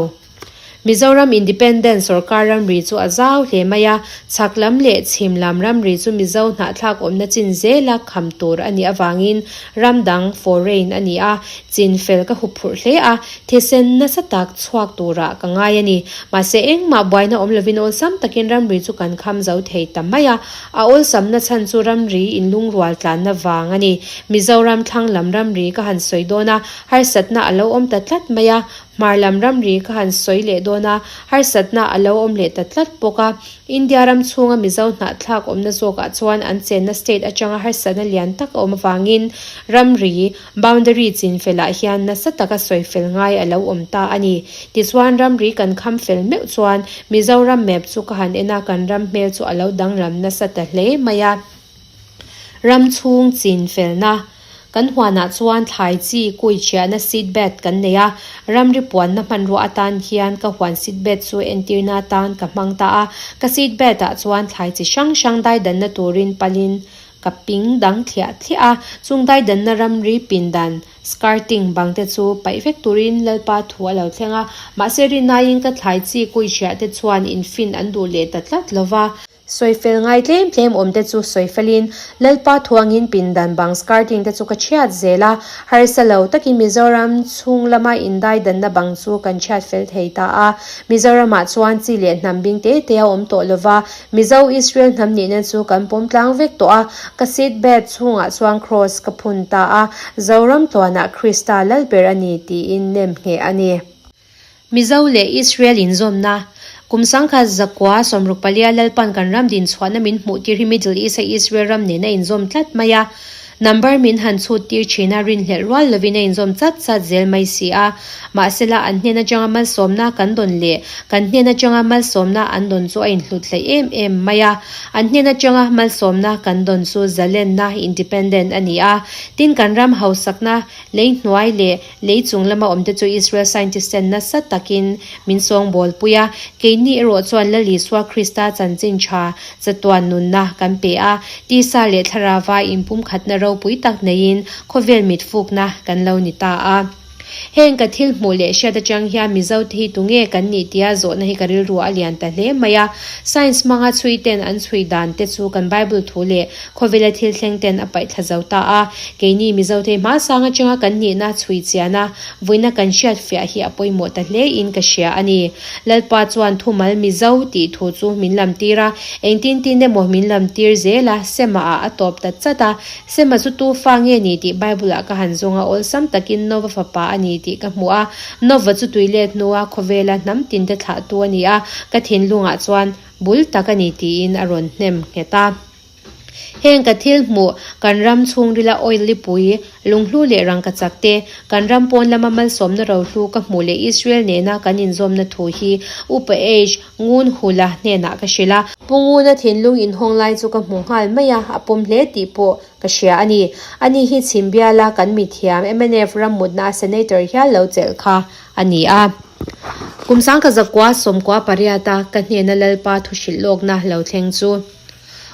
Mizoram Independent sawrkar ramri chu a zau hle mai a, chhak lam leh chhim lam ramri chu Mizo hnahthlak awmna chin zela kham tur a nih avangin ram dang, foreign, a ni a, chin fel ka huphurh hle a, thisen nasa tak chhuak turah ka ngai a ni. Mahse engmah buaina awm lovin awlsam takin ramri chu kan kham zo thei ta mai a, A awlsamna chhan chu ramri inlungrual tlanna vang a ni. Mizoram thlang lam ramri ka han sawi dawn a, harsatna a lo awm ta tlat mai a. Hmar lam ramri ka han sawi leh dawn a, harsatna a lo awm leh ta tlat bawk a. India ram chhunga Mizo hnahthlak awmna zawkah chuan an chenna state atanga harsatna lian tak a awm avangin ramri, Boundary chin felah hian nasa taka sawi fel ngai a lo awm ta a ni. Tichuan ramri kan kham fel meuh chuan Mizoram map chu ka han en a, kan ram hmel chu a lo danglam nasa ta hle mai a. Ram chhung chin felna Kan huanah chuan thlai chi kui chhiahna seed bed kan nei a, ramri puanna hmanrua atan hian ka huan seed bed chu entirna atan ka hmang ta a. Ka seed bed ah chuan thlai chi hrang hrang daidanna turin palin Ka ping dang thliah thliah a, chung daidanna ramri pindan, skirting, bang te chu paih vek turin Lalpa thu a lo thleng a, mahse rinaiin ka thlai chi kui hriah te chuan infin an duh leh ta tlat lo va. Sawifel ngai tlem tlem awm te chu sawifelin Lalpa thuangin pindan bang skirting te chu ka chhiat zel a, harsa lo takin Mizoram chhung lama indai danna bang chu kan chhiat fel thei ta a. Mizoramah chuan chi leh hnam bing te te a awm tawh lova, Mizo Israel hnam nihna chu kan pawm tlang vek tawh a, ka seat belt chhungah chuan kraws ka phun ta a, Zoram tluanah Krista Lalber a ni tiin nem ngheh a ni. Mizo leh Israel inzawmna, Kum sangkhat zakua 64 Lalpan kan ram dinchhuahna min hmuh tir hi Middle East a Israel ram nen a inzawm tlat mai a. Number min han chhut tir thin a, rinhlelh rual lovin a inzawm chat chat zel mai si a. Mahsela an hnen atanga malsawmna kan dawn leh kan hnen atanga malsawmna an dawn chu a inhlut hleih em em mai a. An hnen atanga malsawmna kan dawn chu zalenna, independent, a ni a. Tin kan ram hausakna lei hnuai leh Lei chung lama awmte chu Israel scientist ten nasa takin min sawngbawlpui a, keini erawh chuan Lal Isua Krista chanchin tha chatuan nunna kan pe a, tisa leh thlarauva inpumkhatna ropui tak neiin khawvel mitfukna kan lo ni ta a. Heng ka thil hmuh leh hriat atang hian Mizo te hi tunge kan nih tia zawhna hi ka rilru a lian ta hle mai a. Science hmanga chhui ten an chhui dan te chu kan Bible thu leh Khawvela thil thleng ten a paih thla zo ta a, keini Mizote hmasang atanga kan nihna chhui chian a, vuina kan hriat fiah hi a pawimawh ta hle in ka hria a ni. Lalpa chuan thumal Mizo tih thu chu min lam tir a, engtin tin emaw min lam tir zel a, Sema ah a tawp ta chat a, Sema chu tu fa nge ni tih Bible ah ka han zawng a, awlsam takin Nova fapa a ni tih ka hmu a, Nova chu tui let hnua khawvela hnam tin te thlahtu a ni a, ka thinlungah chuan bul tak a ni tiin a rawn hnem nghet a. Heng ka thil hmuh, kan ram chhungrila oil lipui, lunghlu leh rangkachak te, kan ram pawn lama malsawmna rohlu ka hmuh leh Israel nena kan inzawmna thu hi Upa H. Ngun Hula hnenah ka hrilh a. Pu Nguna thinlung inhawng lai chu ka hmu nghal mai a, a pawm hle tih pawh ka hria a ni. Ani hi chhimbiala kan mithiam mnf rammutna a Senator hial lo chelh kha a ni a. Kum sangkazakua 98 a ka hnena Lalpa thu hrilh lawkna lo thleng chu.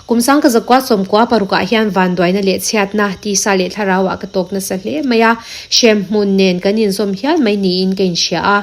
Kum sangkazakua 96 ah hian vanduaina leh chhiatna, tisa leh thlarau ah ka tawk nasa hle mai a, hremhmun nen kan inzawm hial mai niin ka inhria a.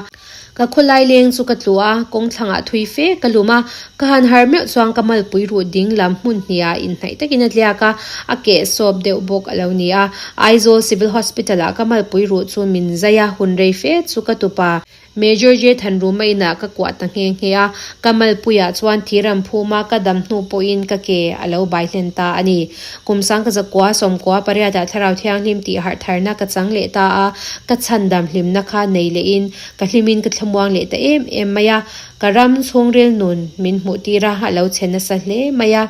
Ka khawlai leng chu ka tlu a, kawng thlangah thui fe ka lum a, ka han har meuh chuan ka malpui ruh ding lam hmun hniah inhnaih takin a tliak a, a keh sawp deuh bawk a lo ni a. Aizawl Civil Hospital ah ka malpui ruh chu min zai a, hun rei fe chu ka tupa. Major J Thanruma inah ka kuah ta nghe nghe a, ka malpuiah chuan thiram phuma ka dam hnu pawhin ka ke a lo bai hlen ta a ni. Kum sangkazakua 98 ah Thlarau Thianghlim tih harh tharna ka chang leh ta a, ka chhandam hlimna kha nei lehin ka hlimin ka thlamuang leh ta em em mai a, ka ram chhungril nun min hmuh tir a, a lo chhe nasa hle mai a.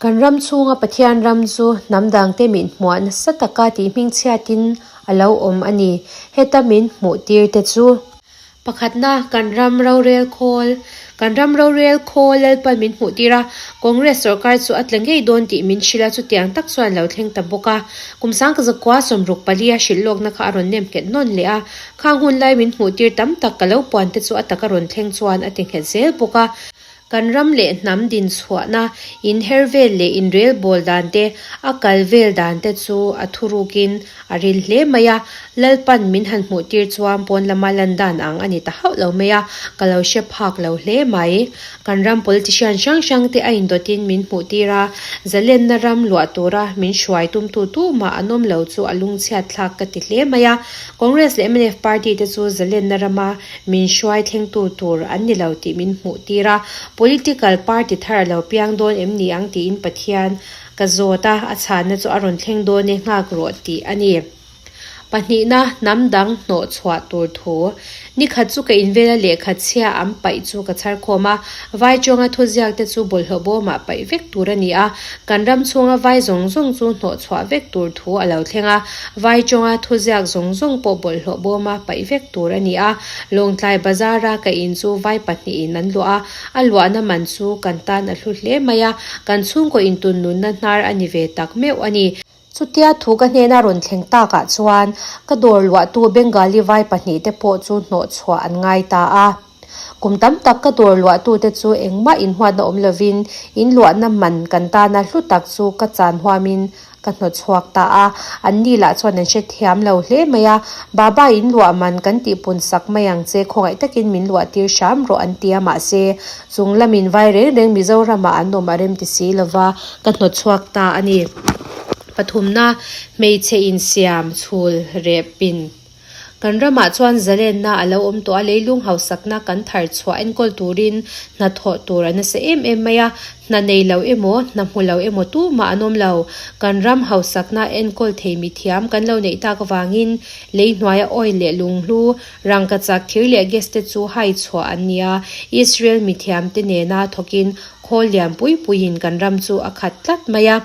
Kan ram chhunga Pathian ram chu hnam dangte min hmuah nasa taka tih hmingchhiatin a lo awm a ni. Heta min hmuh tir te chu. Pakhatna, kan ram rorel khawl. Kan ram rorel khawl Lalpan min hmuh tir a, Congress sorkar chu a tla ngei dawn tih min hrilh a, chutiang tak chuan lo thleng ta bawk a. Kum sangkazakua 64 a hrilh lawkna kha a rawn nem nghet nawn leh a, khang hun lai min hmuh tir tam tak ka lo puan te chu a taka rawn thleng chuan a ti nghet zel bawk a. Kan ram leh hnam dinchhuahna, inher vel leh inrel bawl dan te, a kal vel dan te chu a thurukin a ril hle mai a. Lalpan min han hmuh tir chuan pawn lama lan dan ang a ni ta hauh lo mai a, ka lo hre phak lo hle mai. Kan ram politician hrang hrang te a indawtin min hmuh tir a, zalenna ram luah tura min hruai tumtu tumah an awm lo chu a lungchhiat thlak ka ti hle mai a. Congress leh mnf party te chu zalenna rama Min hruai thlengtu tur an ni lo tih min hmuh tir a, political party thar a lo piang dawn em ni ang tiin Pathian ka zawt a, a chhanna chu a rawn thleng dawn e nghak rawh tih a ni. Pahnihna, hnam dang hnawh chhuah tur thu. Nikhat chu ka invela lehkha chhia an paih chu ka chhar khawm a, vai chawnga thuziak te chu bawlhhlawh bawmah paih vek tur a ni a, kan ram chhunga vai zawng zawng chu hnawh chhuah vek tur thu a lo thleng a, Vai chawnga thuziak zawng zawng pawh bawlhhlawh bawma paih vek tur a ni a, Lawngtlai bazara ka in chu vai pahnihin an luah a, a luahna man chu kan tan a hlu hle mai a, kan chhungkaw intun nunna hnar a ni ve tak meuh a ni. Chutia thu ka hnena rawn thleng takah chuan ka dawr luahtu Bengali vai pahnihte pawh chu hnawh chhuah an ngai ta a. Kum tam tak ka dawr luahtute chu engmah inhuatna awm lovin in luahna man kan tana hlu tak chu ka chan huamin. Ka hnawt chhuak ta a, anni lah chuan an hrethiam lo hle mai a, Baba in luah man kan tihpun sak mai ang che, khawngaih takin min luah tir hram rawh an ti a, mahse chung lamin vai reng reng Mizoramah an awm a rem ti si lova ka hnawt chhuak ta a ni. Pathumna, hmeichhe insiam chhul reh pin. Kan ramah chuan zalenna a lo awm tawh a, leilung hausakna kan thar chhuah enkawl turin hna thawh tur a nasa em em mai a, hna nei lo emaw, hna hmu lo emaw tumah an awm lo. Kan ram hausakna enkawl thei mithiam kan lo neih tak avangin lei hnuaia oil leh lunghlu, rangkachak, thir leh gas te chu hai chhuah an ni a, Israel mithiamte nena thawkin Khawl lian pui puiin kan ram chu a khat tlat mai a.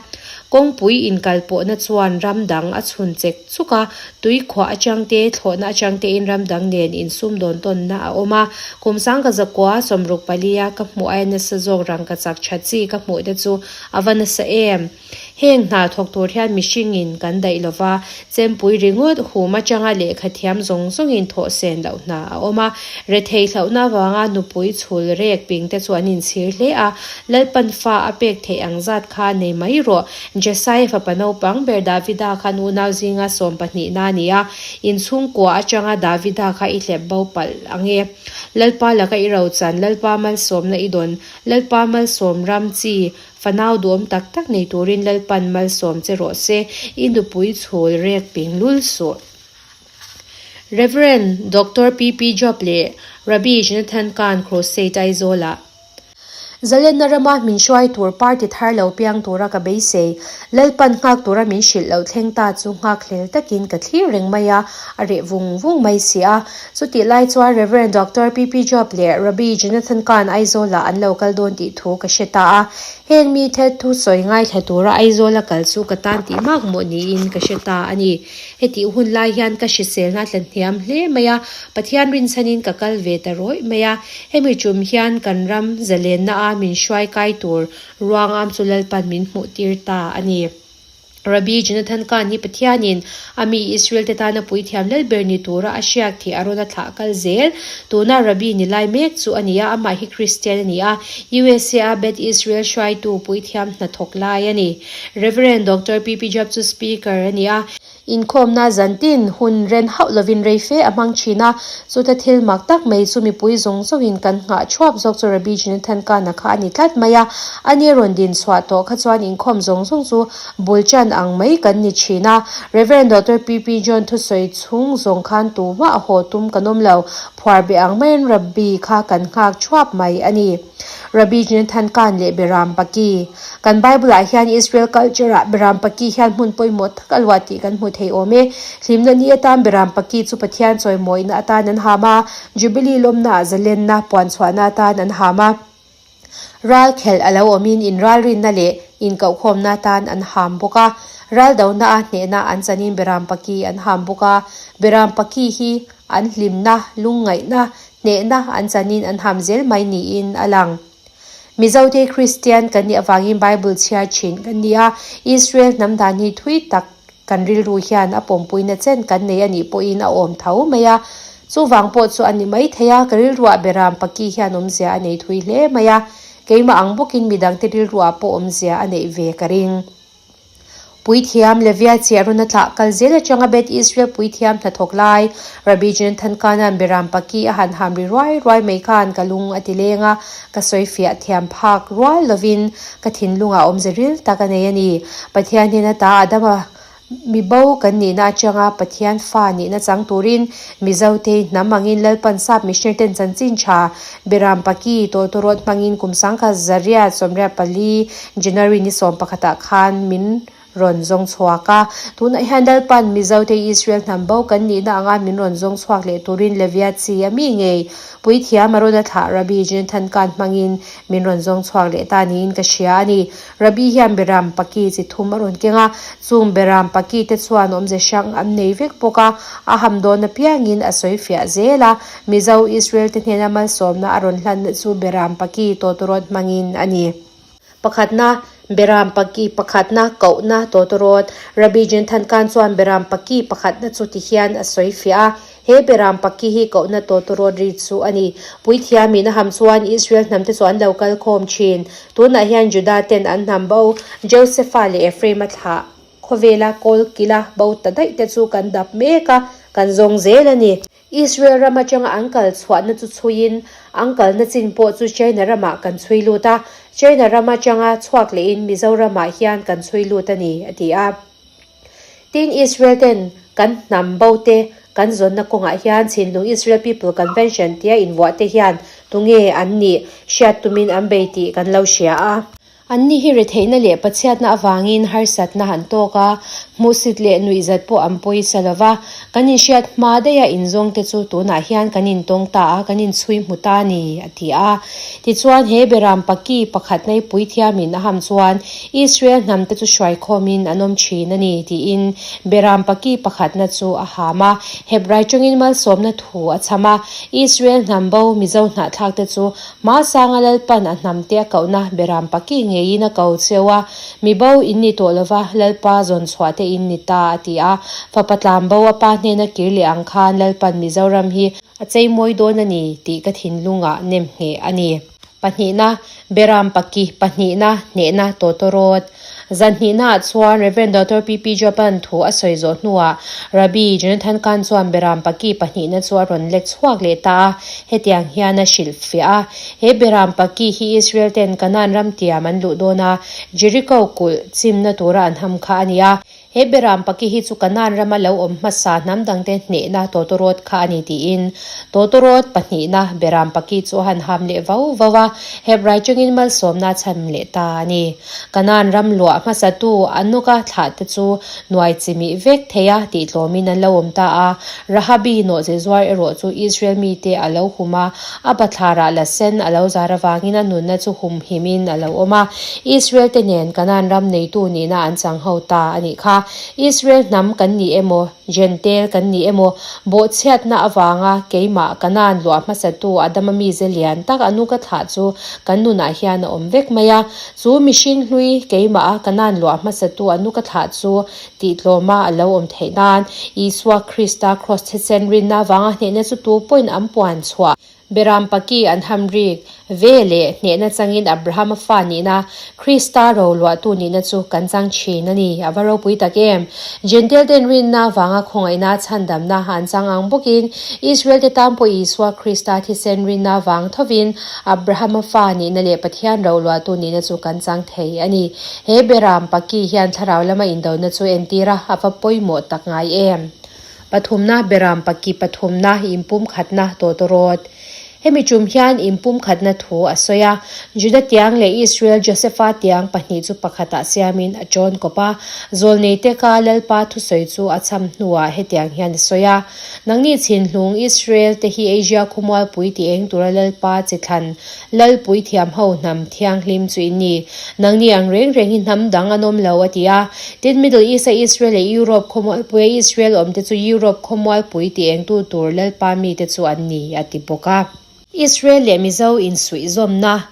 Kawngpui inkal pawhna chuan ram dang a chhun chek chuk a, tui khuah atang te, thlawhna atang tein ram dang nen insum dawn tawnna a awm a. Kum sangka zakua sawmruk palia ka hmuh aia nasa zawk rangkachak tha chi ka hmuh te chu a va nasa em. Heng hna thawk tur hian mihringin kan daih lo va, chempui ringawt hum atanga lehkha thiam zawng zawngin thawh sen loh hna a awm a. Rethei hlauhna avanga nupui chhul rek ping te chu an inchhir hle a, Lalpan fa a pek theih ang zat kha nei mai rawh. Jesai fapa naupang ber Davida khan unau zinga sawmpahnihna a ni a, inchhungkua atanga Davida kha i hlep bo palh ang e. Lalpa laka i rochan, Lalpa malsawmna i dawn, Lalpa malsawm ram chi, Fanau duhawm tak tak nei turin Lalpan malsawm che rawh se, i nupui chhul rek ping lul suh. Rev. Doctor PP Job leh Rabbi Jonathan Kahn Crusade Aizawlah Zalenna rama min hruai tur party thar lo piang tura ka beisei. Lalpan nghak tura min hrilh loh thleng ta chu nghak hlel takin ka thlir reng mai a, a reh vung vung mai si a. Chutih lai chuan Rev. Doctor PP Job leh Rabbi Jonathan Kahn Aizawlah an lo kal dawn tih thu ka hre ta a. Heng mite thusawi ngaithla tura Aizawla kal chu ka tan tih mak mawh niin ka hre ta a ni. Hetih hun lai hian ka hriselna a tla hniam hle mai a, Pathian rinchhanin ka kal ve ta rawih mai a. Hemi tum hian kan ram zalenna a min hruai kai tur ruangam chu Lalpan min hmuh tir ta a ni. Rabbi Jonathan Kahn hi Pathianin a mi Israel te tana puithiam lalber ni tura a hriak thih a rawn a thlah kal zel. Tuna Rabbi ni lai mek chu a ni a, amah hi Kristian a ni a, USA a Beth Israel hruaitu puithiam hnathawk lai a ni. Rev. Doctor PP Job chu Speaker a ni a. Inkhawmna zantin hun ren hauh lovin rei fe a hmang thin a, chuta thil mak tak mai chu mipui zawng zawngin kan nghah thuap zawk chu Rabbi Jonathan Kahn-a kha a ni tlat mai a. Ani rawn din chhuah tawh kha chuan inkhawm zawng zawng chu bul chan ang mai kan ni thin a. Rev. Doctor PP John thusawi chhung zawng khan tumah a haw tum kan awm lo, phuar be ang maiin Rabbi kha kan nghak thuap mai a ni. Rabbi Jonathan Kahn leh Beram Paki. Kan Bible-ah hian Israel culture-ah Beram Paki hian hmun pawimawh tak a luah tih kan hmu thei awm e. Hlimna ni atan Beram Paki chu Pathian chawimawihna atan an ham a, Jubilee lawmnaah zalenna, puanchhuahna atan an ham a. Ral khelh a lo awmin inralrinna leh inkohkhawmna atan an ham bawk a. Ral donaah hnehna an chanin Beram Paki an ham bawk a. Beram Paki hi an hlimna, lungngaihna, hnehna an chanin an ham zel mai niin a lang. Mizote Kristian kan nih avangin Bible chhiar thin kan ni a, Israel hnam dan hi thui tak kan rilru hian a pawmpuina chen kan nei a nih pawhin a awm tho mai a. Chuvang pawh chu a ni mai thei a, ka rilruah Beram Paki hian awmzia a nei thui hle mai a, keimah ang bawkin midangte rilruah pawh awmzia a neih ve ka ring. Puithiam Levia chiah rawn a thlah kal zel atanga Beth Israel puithiam hnathawk lai Rabbi Jonathan Kahn-a'n Beram Paki a han ham ri ruai ruai mai khan ka lung a ti leng a, ka sawi fiah thiam phak rual lovin ka thinlungah awmze ril tak a nei a ni. Pathian hnena ta Adama mi bo kan nihna atanga Pathian fa nihna chang turin Mizote hnam angin Lalpan sap missionary ten chanchin tha Beram Paki tawtawrawt hmangin kum sangkhat zariat 84 January ni 11 ah khan min rawn zawng chhuak a. Tunah hian Lalpan Mizote Israel hnam bo kan nihna anga min rawn zawng chhuak leh turin Levia chi a mi ngei Puithiam a rawn a thlah Rabbi Jonathan Kahn hmangin min rawn zawng chhuak leh ta niin ka hria a ni. Rabbi hian Beram Paki chi thum a rawn keng a, chung Beram Paki te chuan awmze hrang an nei vek bawk a, a ham dawn apiangin a sawi fiah zel a. Mizo Israel te hnena malsawmna a rawn hlanna chu Beram Paki tawtawrawt hmangin a ni. Pakhatna, Beram Paki pakhatna kohna tawtawrawt. Rabbi Jonathan Kahn chuan Beram Paki pakhatna chu ti hian a sawi fiah a, He Beram Paki hi kohna tawtawrawt ri chu a ni. Puithiamin a ham chuan Israel hnamte chu an lo kal khawm thin. Tunah hian Judah ten an hnam bo Josepha leh Ephraim a thlah. Khawvela kawl kila bo ta daih te chu kan dap mek a, kan zawng zel a ni. Israel ram atanga an kal chhuahna chu chhuiin, an kalna chin pawh chu China ramah kan chhui lut a, China ram atanga chhuak lehin Mizoramah hian kan chhui lut a ni, a ti a. Tin, Israel ten kan hnam bo te kan zawnna kawngah hian Chhinlung Israel People Convention tia invuah te hian tunge an nih hriat tumin an bei tih kan lo hria a. Anni hi retheihna leh pachhiatna avangin harsatna an tawk a, hmuhsit leh nuihzat pawh an pawisa lo va. Kan inhriat hma daiha inzawng te chu tunah hian kan intawng ta a, kan inchhui hmu ta a ni, a ti a. Tichuan, he beram paki pakhat nei puithiamin a ham chuan Israel hnamte chu hruaikhawmin an awm thin a ni, tiin beram paki pakhatna chu a ham a. Hebrai tawngin malsawmna thu a chham a, Israel hnam bo Mizo hnahthlakte chu Hmasanga Lalpan a hnamte a kohna beram paki ngeiin a ko cheu a, Mi bo in ni tawh lova, Lalpa zawn chhuah te in ni ta, a ti a. Fapa tlan bo a pa hnena kir leh ang khan Lalpan Mizoram hi a chei mawi dawn a ni tih ka thinlungah nem ngheh a ni. Pahnihna, Beram paki pahnihna hnehna tawtawrawt. Zanhnihnaah chuan Rev. Doctor PP Joban thu a sawi zawh hnuah Rabbi Jonathan Kahn chuan Beram Paki pahnihna chu a rawn lek chhuak leh ta a, hetiang hian a hrilhfiah a, He Beram Paki hi Israel ten Kanaan ram tiam an luh dawn a, Jericho kulh chimna tura an ham kha a ni a. He Beram Paki hi chu Kanaan rama lo awm hmasa hnam dangte hnehna tawtawrawt kha a ni tiin tawtawrawt pahnihna Beram Paki chu a han ham leh vau vau a, Hebrai tawngin malsawmna a chhan leh ta a ni. Kanaan ram luah hmasatu Anuka thlahte chu nuai chimih vek thei a tih tlawmin an lo awm ta a. Rahabi nawhchi zuar erawh chu Israel mite a lo hum a, a bathlarah la sen a lo zar avangin a nunna chu humhimin a lo awm a. Israel te nen Kanaan ram neitu nihna an chang ho ta a nih kha. Israel hnam kan ni emaw, Jentail kan ni emaw, bawhchhiatna avanga keimah Kanaan luah hmasatu Adama mize lian tak Anuka thlah chu kan nunah hian a awm vek mai a. Chu mihring hlui keimaha Kanaan luah hmasatu Anuka thlah chu tihtlawma a lo awm theih nan Isua Krista kraws thisen rinna avanga hnehna chu tu pawhin an puan chhuah. Beram paki an ham rik ve leh hnehna changin Abrahama fa nihna, Krista roluahtu nihna chu kan chang thin a ni. A va ropui tak em! Jentail ten rinna avanga khawngaihna chhandamna an chang ang bawkin Israel te tan pawh Isua Krista thisen rinna avang thovin Abrahama fa nihna leh Pathian roluahtu nihna chu kan chang thei a ni. He Beram paki hian thlarau lama indona chu entir a, a va pawimawh tak ngai em! Pathumna, Beram paki pathumna, inpumkhatna tawtawrawt. Hemi tum hian inpumkhatna thu a sawi a. Juda tiang leh Israel Josefa tiang pahnih chu pakhatah siamin a ṭawn kawp a. Zawlneite ka Lalpa thusawi chu a cham hnuah hetiang hian a sawi a, Nangni chhinhlung Israel te hi Asia khawmualpui ti eng tura Lalpa chi thlan Lalpui thiam ho hnam thianghlim chu in ni. Nangni ang reng reng hi hnam dang an awm lo, a ti a. Tin, Middle East-a Israel leh Europe khawmualpuia Israel awmte chu Europe khawmualpui ti engtu tur Lalpa mite chu an ni, a ti bawk a. Israel leh Mizo insuihzawmna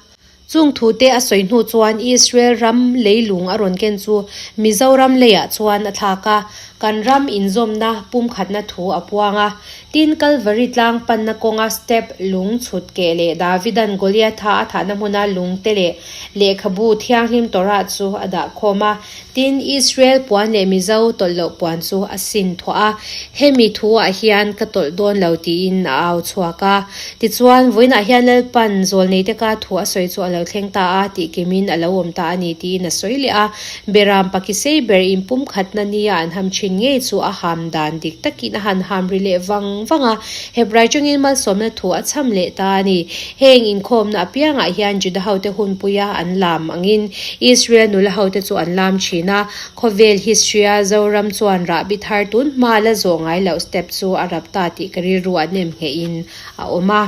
Chung thute a sawi hnu chuan Israel ram leilung a rawn ken chu Mizoram leiah chuan a thlak a. Kan ram inzawmna pumkhatna thu a puang a. Tin, Kalvari tlang panna kawnga step lung chhut keh leh Davidan Goliatha a thahna hmuna lung te leh lehkhabu thianghlim Torah chu a dah khawm a. Tin, Israel puan leh Mizo tawlh loh puan chu a sin thuah a. Hemi thuah hian ka tawlh dawn lo tiin a au chhuak a. Tichuan, vawiinah hian Lalpan zawlneite ka thu a sawi chu a lo thleng ta a, tih kimin a lo awm ta a ni tiin a sawi leh a. Beram Pakisei ber in pumkhatna nia an ham thin ngei chu a ham dan dik takin a han ham ri leh vang vang a, Hebrai tawngin malsawmna thu a chham leh ta a ni. Heng inkhawmna apiangah hian Juda hote hunpuia an lam angin Israel nula hote chu an lam thin a, khawvel history-a Zoram chuan rahbi thar tun hma la zawh ngai loh step chu a rap ta tih ka rilru a nem nghehin a awm a.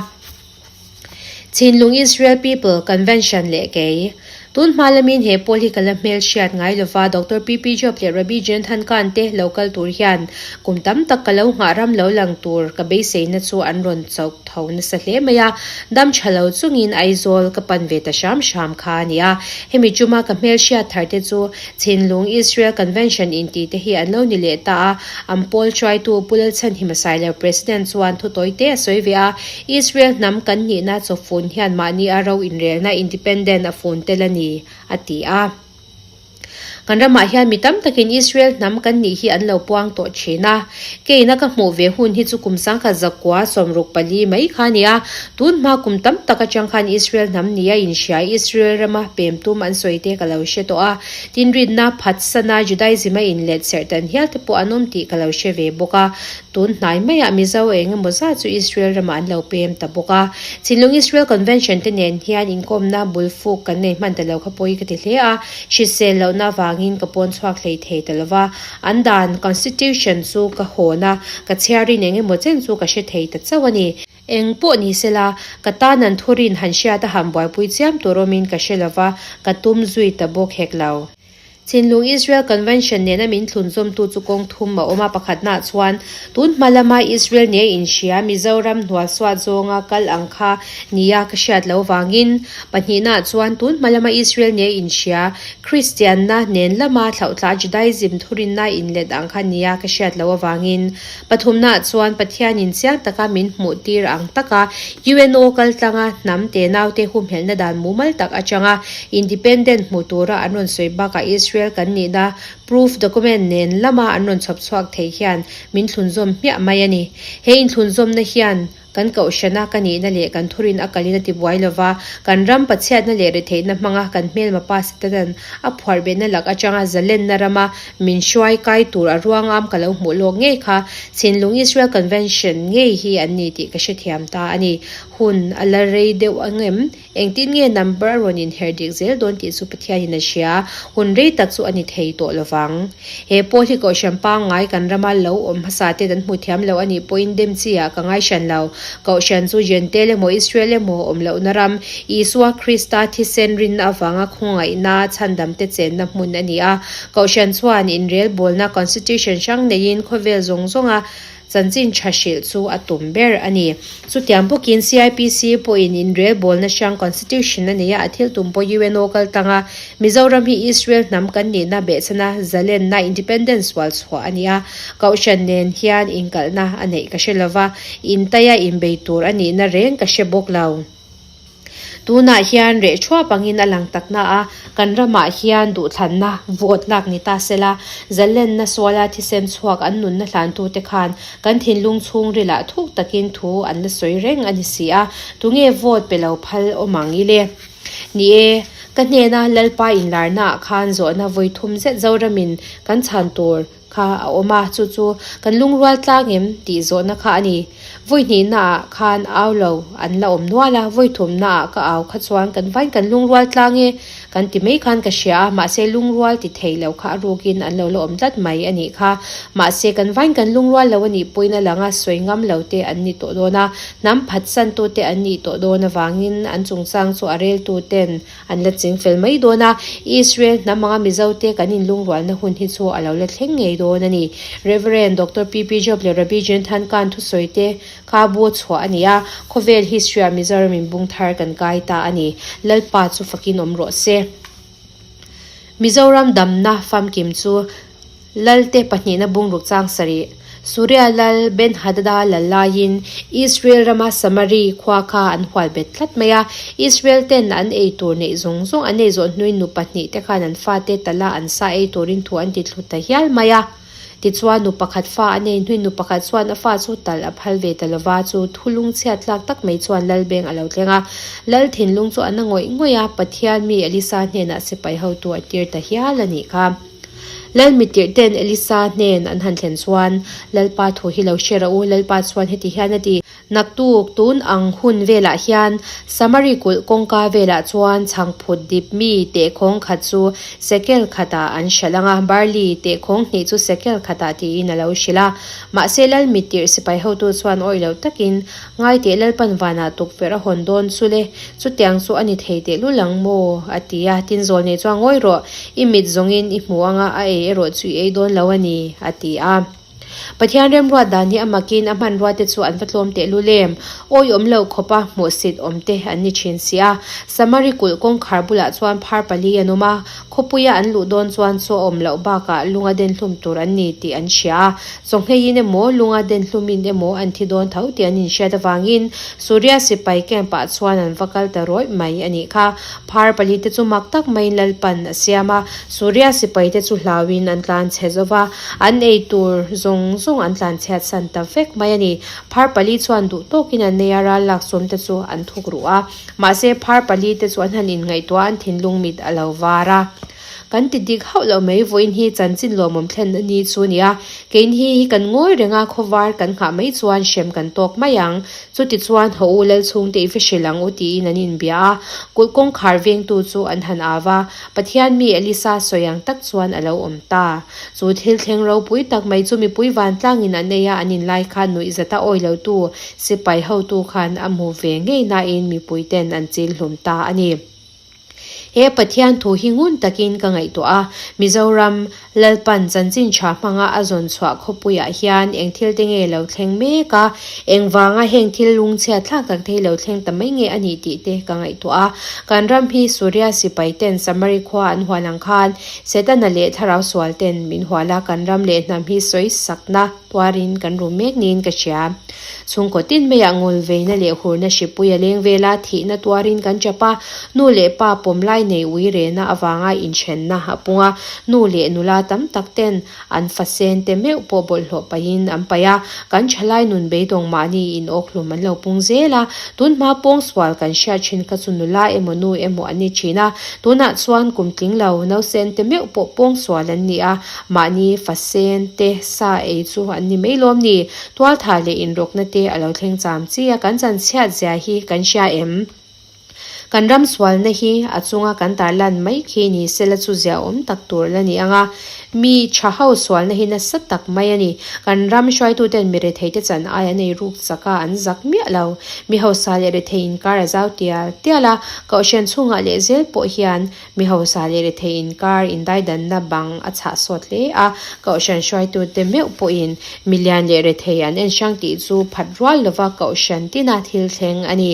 Chhinlung Israel People Convention leh kei. Tun hma lamin he pawl hi ka la hmel hriat ngai lova Doctor PP Job leh Rabbi Jonathan Kahn te lo kal tur hian kum tam tak ka lo nghah ram lo lang tur ka beiseina chu an rawn chauh tho nasa hle mai a, dam tha lo chungin Aizawl ka pan ve ta hram hram kha a ni a. Hemi chuma ka hmel hriat thar te chu Chhinlung Israel Convention intih te hi an lo ni leh ta a, an pawl hruaitu Pu Lalchhanhima Sailo President chuan thu tawi te a sawi ve a, Israel hnam kan nihna chawfun hian mahni a ro inrelna independent a fun tel a ni, a ti a. Kan ramah hian mi tam takin Israel hnam kan nih hi an lo puang tawh thin a. Keina ka hmuh ve hun hi chu kum 1964 mai kha a ni a. Tun hma kum tam tak atang khan Israel hnam nia inhria Israel rama pem tum an sawi te ka lo hre tawh a. Tin rinna phatsana Judaism a inlet serh tan hial te pawh an awm tih ka lo hre ve bawk a. Tun hnai maiah Mizo eng emaw zat chu Israel ramah an lo pem ta bawk a. Chinlung Israel Convention te nen hian inkawmna bul fuk kan nei hman ta lo kha pawi ka ti hle a. Hrisel lohna avangin ka pawn chhuak hlei thei ta lo va. An dan, Constitution, chu ka hawn a, ka chhiarin eng emaw chen chu ka hre thei ta chauh a ni. Eng pawh ni sela, ka tan an thurin han hriat a han buaipui chiam tur awmin ka hre lo va, ka tum zui ta bawk hek lo. Chinlung Israel Convention nena min thlunzawmtu chu kawng thum a awm a, pakhatnaah chuan tun hma lama Israel nia inhria Mizoram hnualsuat zawnga kal ang kha nia ka hriat lo vangin, pahnihnaah chuan tun hma lama Israel nia inhria Kristianna nen lama thlauhthla Judaism thurinna inlet ang kha nia ka hriat lo avangin, Pathumnaah chuan Pathianin chiang taka min hmuh tir ang taka UNO kaltlanga hnam te naute humhelhna dan mumal tak atanga independent hmu tura an rawn sawi bakah Israel kan nihna proof document nen lama an rawn chhawp chhuak thei hian min thlunzawm hmiah mai a ni. He inthlunzawmna hian Kan kohhrana ka nihna leh kan thurin a kalin a tibuai lova, kan ram pachhiatna leh retheihna hmanga kan hmelma pa Setanan a phuarbehna lak atanga zalenna rama min hruai kai tur a ruangam ka lo hmuh lawk ngei kha Chhinlung Israel Convention ngei hi an ni tih ka hrethiam ta a ni. Hun a la rei deuh ang em? Engtin nge number a rawn inherh dik zel dawn tih chu Pathianin a hria, hun rei tak chu a ni thei tawh lovang. He pawl hi Kohhran pangngai kan rama lo awm hmasa ten an hmu thiam lo a nih pawhin dem chi ah ka ngai hran lo. Kohhran chu Jentail emaw Israel emaw awm lohna ram, Isua Krista thisen rinna avanga khawngaihna chhandamte chenna hmun a ni a. Kohhran chuan inrelbawlna constitution hrang neiin khawvel zawng zawnga Chanchin tha hrilh chu a tum ber a ni. Chutiang bawkin CIPC pawhin inrelbawlna hrang Constitution a nei a, a thil tum pawh UNO kal tang a, Mizoram hi Israel hnam kan nihna behchhana zalenna, independence, sual chhuah a ni a, Kohhran nen hian inkalhna a neih ka hre lova, intaia inbei tur a nihna reng ka hre bawk lo. Tunah hian reh thuap angin a lang tak na a, kan ramah hian duhthlanna vote lak ni ta sela, zalenna suala thisen chhuak an nunna hlantute khan kan thinlung chhungrilah thuk takin thu an la sawi reng a ni si a, tunge vote pe lo phal awm ang ile? Ni e, ka hnena Lalpa inlarnaah khan zawhna vawi thum zet Zoramin kan chhan tur kha a awm a, chu chu kan lungrual tlang em tih zawhna kha a ni. Vawi hnihnaah khan au lo an la awm nual a, vawi thumnaah ka au kha chuan kan vain kan lungrual tlang e kan ti mai khan ka hria a, mahse lungrual ti thei lo kha a rukin an lo la awm tlat mai a nih kha. Mahse kan vain kan lungrual lo a nih pawhin a lang a, sawi ngam lo te an ni tawh dawn a, hnam phatsantute an nih tawh dawn avangin an chungchang chu a reltuten An la ching fel mai dawn a, Israel hnam anga Mizote kan inlungrualna hun hi chu a lo la thleng ngei dawn a ni. Rev. Doctor PP Job leh Rabbi Jonathan Kahn thusawite kha bu chhuah a ni a, khawvel history-ah Mizoram in bung thar kan kai ta a ni. Lalpa chu fakin awm rawh se. Mizoram damna famkim chu Lalte pahnihna bungruk chang sarih, Suria lal Ben-Hadada lal laiin Israel rama Samari khua kha an hual bet tlat mai a. Israel ten an ei tur neih zawng zawng an ei zawh hnuin nu pahnih te khan an fate tala an sa ei turin thu an ti thlu ta hial mai a. Tichuan nu pakhat fa a nei hnuin nu pakhat chuan a fa chu tal a phal ve ta lova, chu thu lungchhiat tlak tak mai chuan lal beng a lo thleng a. Lal thinlung chu a na ngawih ngawih a, Pathian mi Elisa hnenah sipai hotu a tir ta hial a nih kha. Lal mitirh ten Elisa hnen an han thlen chuan, Lalpa thu hi lo hre rawh u, Lalpa chuan heti hian a ti, Naktuk tun ang hun velah hian Samari kulh kawngka velah chuan chhangphut dip mi tehkhawng khat chu sekel khatah an hralh ang a, barley tehkhawng hnih chu sekel khatah tiin a lo hrilh a. Mahse Lal mitirh sipai hotu chuan awih loh takin, Ngaiteh Lalpan vanah tukverh a hawn dawn chu le, chutiang chu a ni thei teh lul ang maw? a ti a. Tin zawl nei chuan ngawi rawh, i mit zawngin i hmu anga a ei erawh chu i ei dawn lo a ni, a ti a. Pathian remruat dan hi a makin a hmanrua te chu an va tlawm teh lul em? Awi awm lo khawpa hmuhsit awm te an ni thin si a. Samari kulh kawngkhar bulah chuan phar pali an awm a, khawpuia an luh dawn chuan chaw awm loh bakah lunga den hlum tur an ni tih an hria a. Chawngheiin emaw lunga den hlumin emaw an thi dawn tho tih an inhriat avangin Suria sipai camp ah chuan an va kal ta rawih mai a nih kha. Phar pali te chu mak tak maiin Lalpan a siam a, Suria sipai te chu hlauin an tlan chhe zo va, an ei tur zawng zawng an tlan chhiat san ta vek mai a ni. Phar pali chuan duh tawkin an nei a, ral lak sawm te chu an thuk ruh a. Mahse, phar pali te chu an han inngaihtuah a, an thinlung mit a lo var a. Kan ti dik hauh loh mai, vawiin hi chanchin lawmawm thlen a ni chu nia. Kein hi hi kan ngawi reng a, khawvar kan nghah mai chuan hrem kan tawk mai ang. Chutichuan haw u lal chhungte i va hrilh ang u tiin an inbia a, kulh kawngkhar vengtu chu an han au a, Pathian mi Elisa sawi ang tak chuan a lo awm ta. Chu thil thleng ropui tak mai chu mipui vantlangin an ei a, an inlai khan nuihzata awi lotu sipai hotu khan a hmu ve ngei nain mipuiten an chil hlum ta a ni. He Pathian thu hi ngun takin ka ngaihtuah a, Mizoram Lalpan chanchin tha hmanga a zawn chhuah khawpuiah hian eng thil te nge lo thleng mek a, engvanga heng thil lungchhiat thlak tak te hi lo thleng ta mai nge a nih tih te ka ngaihtuah a. Kan ram hi Suria sipai ten Samari khua an hual ang khan Setana leh thlarau sual ten min hual a, kan ram leh hnam hi sawi sakna tuarin kan rum mek niin ka hria. Chhungkaw tin maiah ngawlveina leh hurna hripui a leng vel a, thihna tuarin kan chap a, nu leh pa pawm lai nei ui rehna avanga inthenna a pung a, nu leh nula tam tak ten an fa sen te meuh pawh bawlhhlawh pahin an paih a, kan thalai nun beidawng mahni inawkhlum an lo pung zel a, tunhma pawngsual kan hriat thin kha chu nula emaw nu emaw an ni thin a, tunah chuan kum tling lo nausen te meuh pawh pawngsual an ni a, mahni fa sen te sa ei chu an ni mai lawm ni. Tualthah leh inrawkna te a lo thleng cham chi a, kan chanchhiat zia hi kan hria em? Kan ram sualna hi a chunga kan tarlan mai khi ni sela chu ziaawm tak tur la ni ang a, mi tha ho sualna hi nasa tak mai a ni. Kan ram hruaituten mi retheite chan ai an ei ruk chak a, an zak miah lo. Mi hausa leh rethei inkar a zau tial tial a, Kohhran chhungah leh zel pawh hian Mi hausa leh rethei inkar indaidanna bang a chhah sawt hle a, Kohhran hruaitute meuh pawhin milian leh rethei an en hrang tih chu phat rual lova Kohhran tina thil thleng a ni.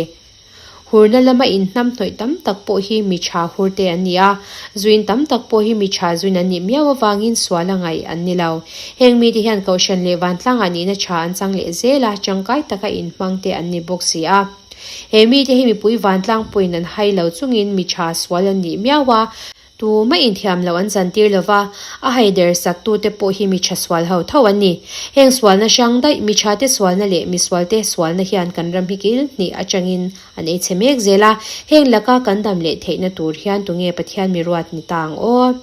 Hurna lama inhnam hnawih tam tak pawh hi mi tha hurte an ni a, zuin tam tak pawh hi mi tha zuin an nih miau avangin sual a ngaih an ni lo. Heng mite hian Kohhran leh vantlangah nihna tha an chang leh zel a, tangkai taka inhmangte an ni bawk si a. He mite hi mipui vantlang pawhin an hai lo chungin mi tha sual an nih miau a, tumah inthiam loh an chantir lo va, a hai der sak tute pawh hi mi tha sual ho tho an ni. Heng sualna hrang daih, mi tha te sualna leh mi sual te sualna hian kan ram hi kil hnih atangin an ei chhe mek zel a, heng laka kan dam leh theihna tur hian tunge Pathian mi ruat ni ta ang aw?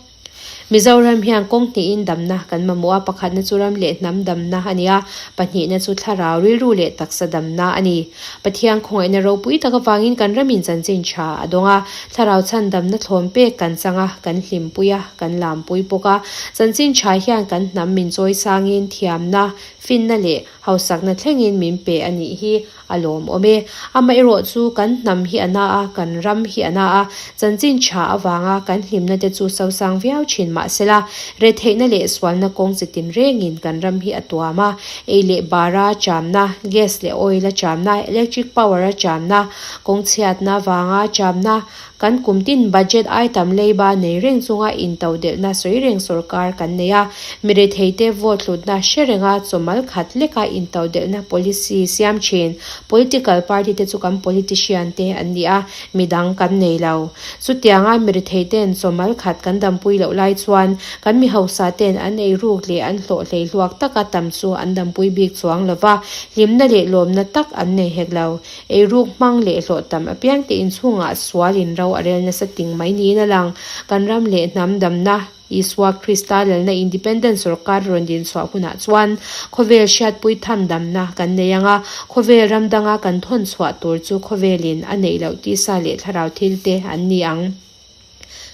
Mizoram hian kawng hnihin damna kan mamawh a, pakhatna chu ram leh hnam damna a ni a, pahnihna chu thlarau, rilru leh taksa damna a ni. Pathian khawngaihna ropui tak avangin kan ramin chanchin tha a dawng a, thlarau chhan damna thlawm pek kan chang a, kan hlimpui a, kan lampui bawk a. Chanchin tha hian kan hnam min chawi sangin thiamna, finna leh hausakna thlengin min pe a nih hi. A lawmawm e. Amaherawh chu kan hnam hi a na a, kan ram hi a na a, chanchin tha avanga kan hlimna te chu sosang viau thin mahsela, retheihna leh sualna kawng chi tin rengin kan ram hi a tuam a, ei leh bara chamna, gas leh oil a chamna, electric power a chamna, kawng chhiatna vanga chamna, Kan kum tin budget ai tam leiba nei reng chunga intodelhna sawi reng sorkar kan nei a, mi retheite vote hlutna hre renga chawmal khat leka intodelhna policy siam thin political party te chu kan politician te an ni a, midang kan nei lo. Chutianga mi retheiten chawmal khat kan dampui loh lai chuan kan mi hausa ten an eiruk leh an hlawh hlei hluak taka tam chu an dampui bik chuang lova, hlimna leh lawmna tak an nei hek lo. Eiruk hmang leh hlawh tam apiang te inchhungah sual in ro a rel nasa ting mai niin a lang. Kan ram leh hnam damna, Isua Krista lalna Independent sawrkar rawn din chhuah hunah chuan khawvel hriatpui tham damna kan nei ang a, khawvel ram danga kan thawn chhuah tur chu khawvelin a neih loh tisa leh thlarau thil te an ni ang.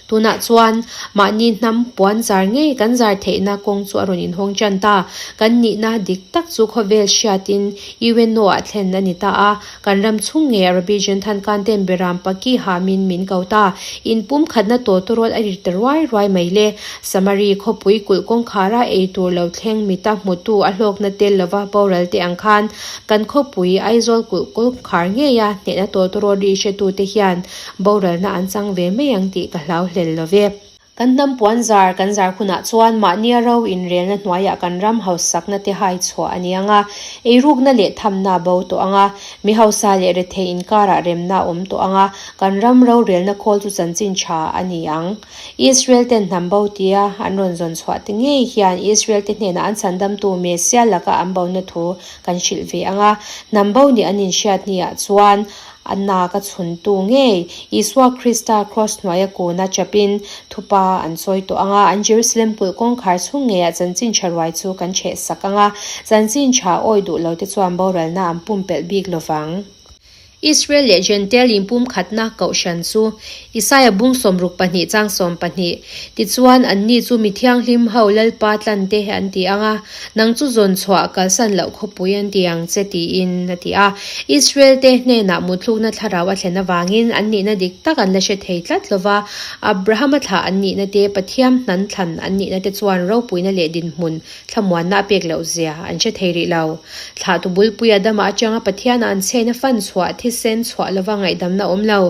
Tunah chuan mahni hnam puan zar ngei kan zar theihna kawng chu a rawn inhawng tan ta. Kan nihna dik tak chu khawvel hriatin UNO ah thlen a ni ta a. Kan ram chhung ngei Arabijan Thankan ten Beram Paki hamin min ko ta. In pumkhatna tawtawrawl a ri ta ruai ruai mai le. Samari khawpui kulh kawngkhara ei tur lo thleng mita hmutu a hlawkna tel lova boral te ang khan kan khawpui Aizawl kulh kawngkhar ngeia hnehna tawtawrawl ri hretute hian Boralna an chang ve mai ang tih ka hlau hlel lo ve. Kan hnam puan zar kan zar hunah chuan mahnia ro inrelna hnuaiah kan ram hausakna te hai chhuah a ni ang a, eirukna leh thamna a bo tawh ang a, mi hausa leh rethei inkarah remna a awm tawh ang a, kan ram rorelna khawl chu chanchin tha a ni ang. Israel ten hnam bo tia an rawn zawn chhuah te ngei hian Israel te hnenah an chhandamtu Messiah laka an bona thu kan hrilh ve ang a, hnam bo nih an inhriat hniah chuan A nak a chhuntu ngei, Isua Krista kraws hnuaia kuna chapin thupa an sawi tawh ang a, an Jerusalem kulh kawngkhar chhung ngeiah chanchin tha ruai chu kan chheh sak ang a, chanchin tha awi duh lote chuan boralna an pumpelh bik lo vang. Israel leh Jentail inpumkhatna kohhran chu Isaia bung 62 chang 12, Tichuan, anni chu mi thianghlim ho Lalpa tlante an ti ang a, Nang chu zawn chhuah kalsan loh khawpui an ti ang che tiin a ti a. Israel-te hnenah muthlukna thlarau a thlen avangin an nihna dik tak an la hre thei tlat lo va, Abrahama thlah an nihna te, Pathiam hnan thlan an nihna te chuan ropuina leh dinhmun thlamuanna a pek loh zia an hre thei rih lo. Thlahtu bulpui Adama atanga Pathiana an chhena fan chhuah thisen chhuah lova ngaihdamna awm lo.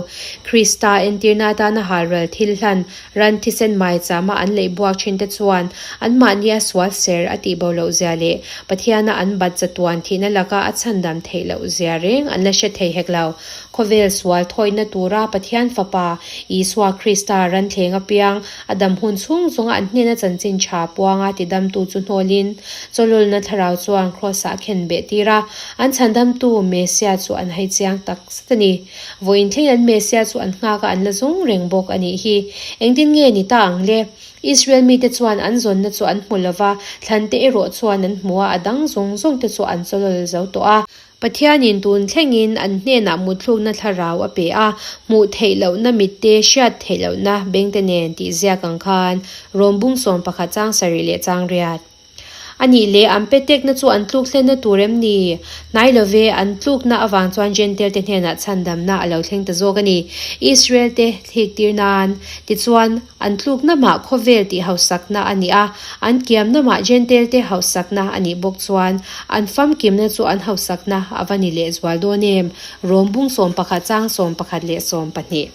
Krista entirna atana halral thil hlan Ran thisen maichama an leih buak thin te chuan anmahnia sual ser a tih bo loh zia leh Pathiana an bat chatuan thihna laka a chhandam theih loh zia reng an la hre thei hek lo. Khawvel sual thawihna tura Pathian Fapa Isua Krista ran thleng apiang a dam hun chhung zawnga an hnena chanchin tha puanga tidamtu chu hnawlin chawlawlna thlarau chuan Kraws-ah a khen beh tir a, an chhandamtu Messiah chu an hai chiang tak zet a ni. Vawiin thleng an Messiah chu an nghak a, an la zawng reng bawk a nih hi. Engtin nge ni ta ang le? Israel mite chuan an zawnna chu an hmu lo va, thlante erawh chuan an hmu a, a dang zawng zawng te chu an chawlawl zo tawh a. Pathianin tun thlengin an hnenah mutthlukna thlarau a pe a, hmuh theih lohna mitte, hriat theih lohna bengte nen tih ziak ang khan Rom bung 11 chang sarih leh chang riat. A nih leh, an petekna chu an tluk hlenna tur em ni? Hnai lo ve, an tlukna avang chuan Jentail-te hnenah chhandamna a lo thleng ta zawk a ni. Israel-te thliktir nan. Tichuan, an tlukna mah khawvel tih hausakna a ni a, an kiamna mah Jentail-te hausakna a nih bawk chuan, an famkimna chu an hausakna a va ni lehzual dawn em? Rom bung 11 chang 11 leh 12.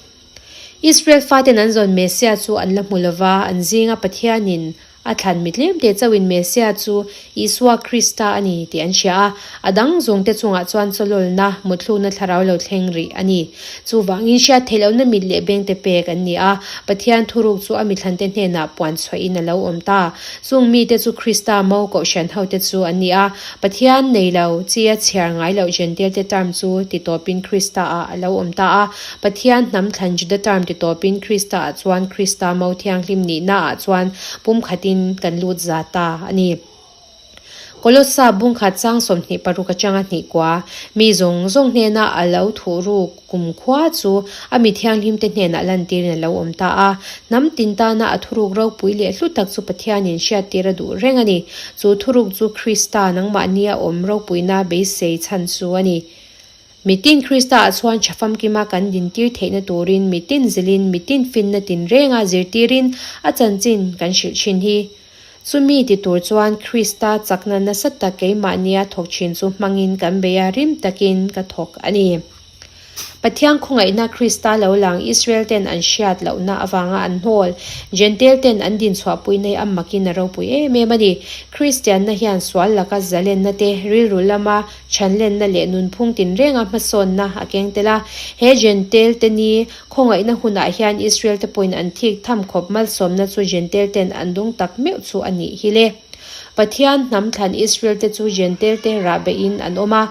Israel faten an zawn Messiah chu an la hmu lo va, an zinga Pathianin A thlan mi tlemte chauhin Messiah chu Isua Krista a ni tih an hria a, a dang zawngte chungah chuan chawlawlna, muthlukna thlarau lo thleng rih a ni. Chuvangin hriat theih lohna mit leh bengte pek an ni a, Pathian thuruk chu a mithlante hnenah puan chhuahin a lo awm ta. Chung mite chu Krista mo kohhran hote chu an ni a, Pathian nei lo, chi a chhiar ngai loh Jentail-te term chu titawpin Krista-ah a lo awm ta a, Pathian hnam thlan Juda term titawpin Krista-ah chuan Krista mo thianghlim nihnaah chuan pumkhatin kan lut za ta a ni. Kolossa bungkhat chang 26 atanga hnih kua, mi zawng zawng hnena a lo thuh ruk kumkhua chu a mi thianghlimte hnenah lantirin a lo awm ta a. Hnam tin tana a thuruk ropui leh hlu tak chu Pathianin hriattir a duh reng a ni. Chu thuruk chu Krista nangmahnia awm ropuina beisei chhan chu a ni. Mitin Krista-ah chuan tha famkima kan dintir theihna turin mitin zilin mitin finna tinrenga zirtirin a chanchin kan hrilh thin hi. Chumi ti tur chuan Krista chakna nasa tak keimahnia thawk thin chu hmangin kan bei a, rim takin ka thawk a ni. Pathian khawngaihna Krista lo lang Israel ten an hriat lohna avanga an hnawl, Jentail ten an dinchhuahpui nei a makin a ropui em em a ni. Kristianna hian sual laka zalenna te, rilru lama Chhanlenna leh nunphung tinrenga hmasawnna a keng tel a. He Jentail te ni khawngaihna hunah hian Israel te pawhin an thik tham khawp malsawmna chu Jentail ten an dawng tak meuh chu a nih hi le. Pathian hnam thlan Israel te chu Jentail te rah beihin an awm a.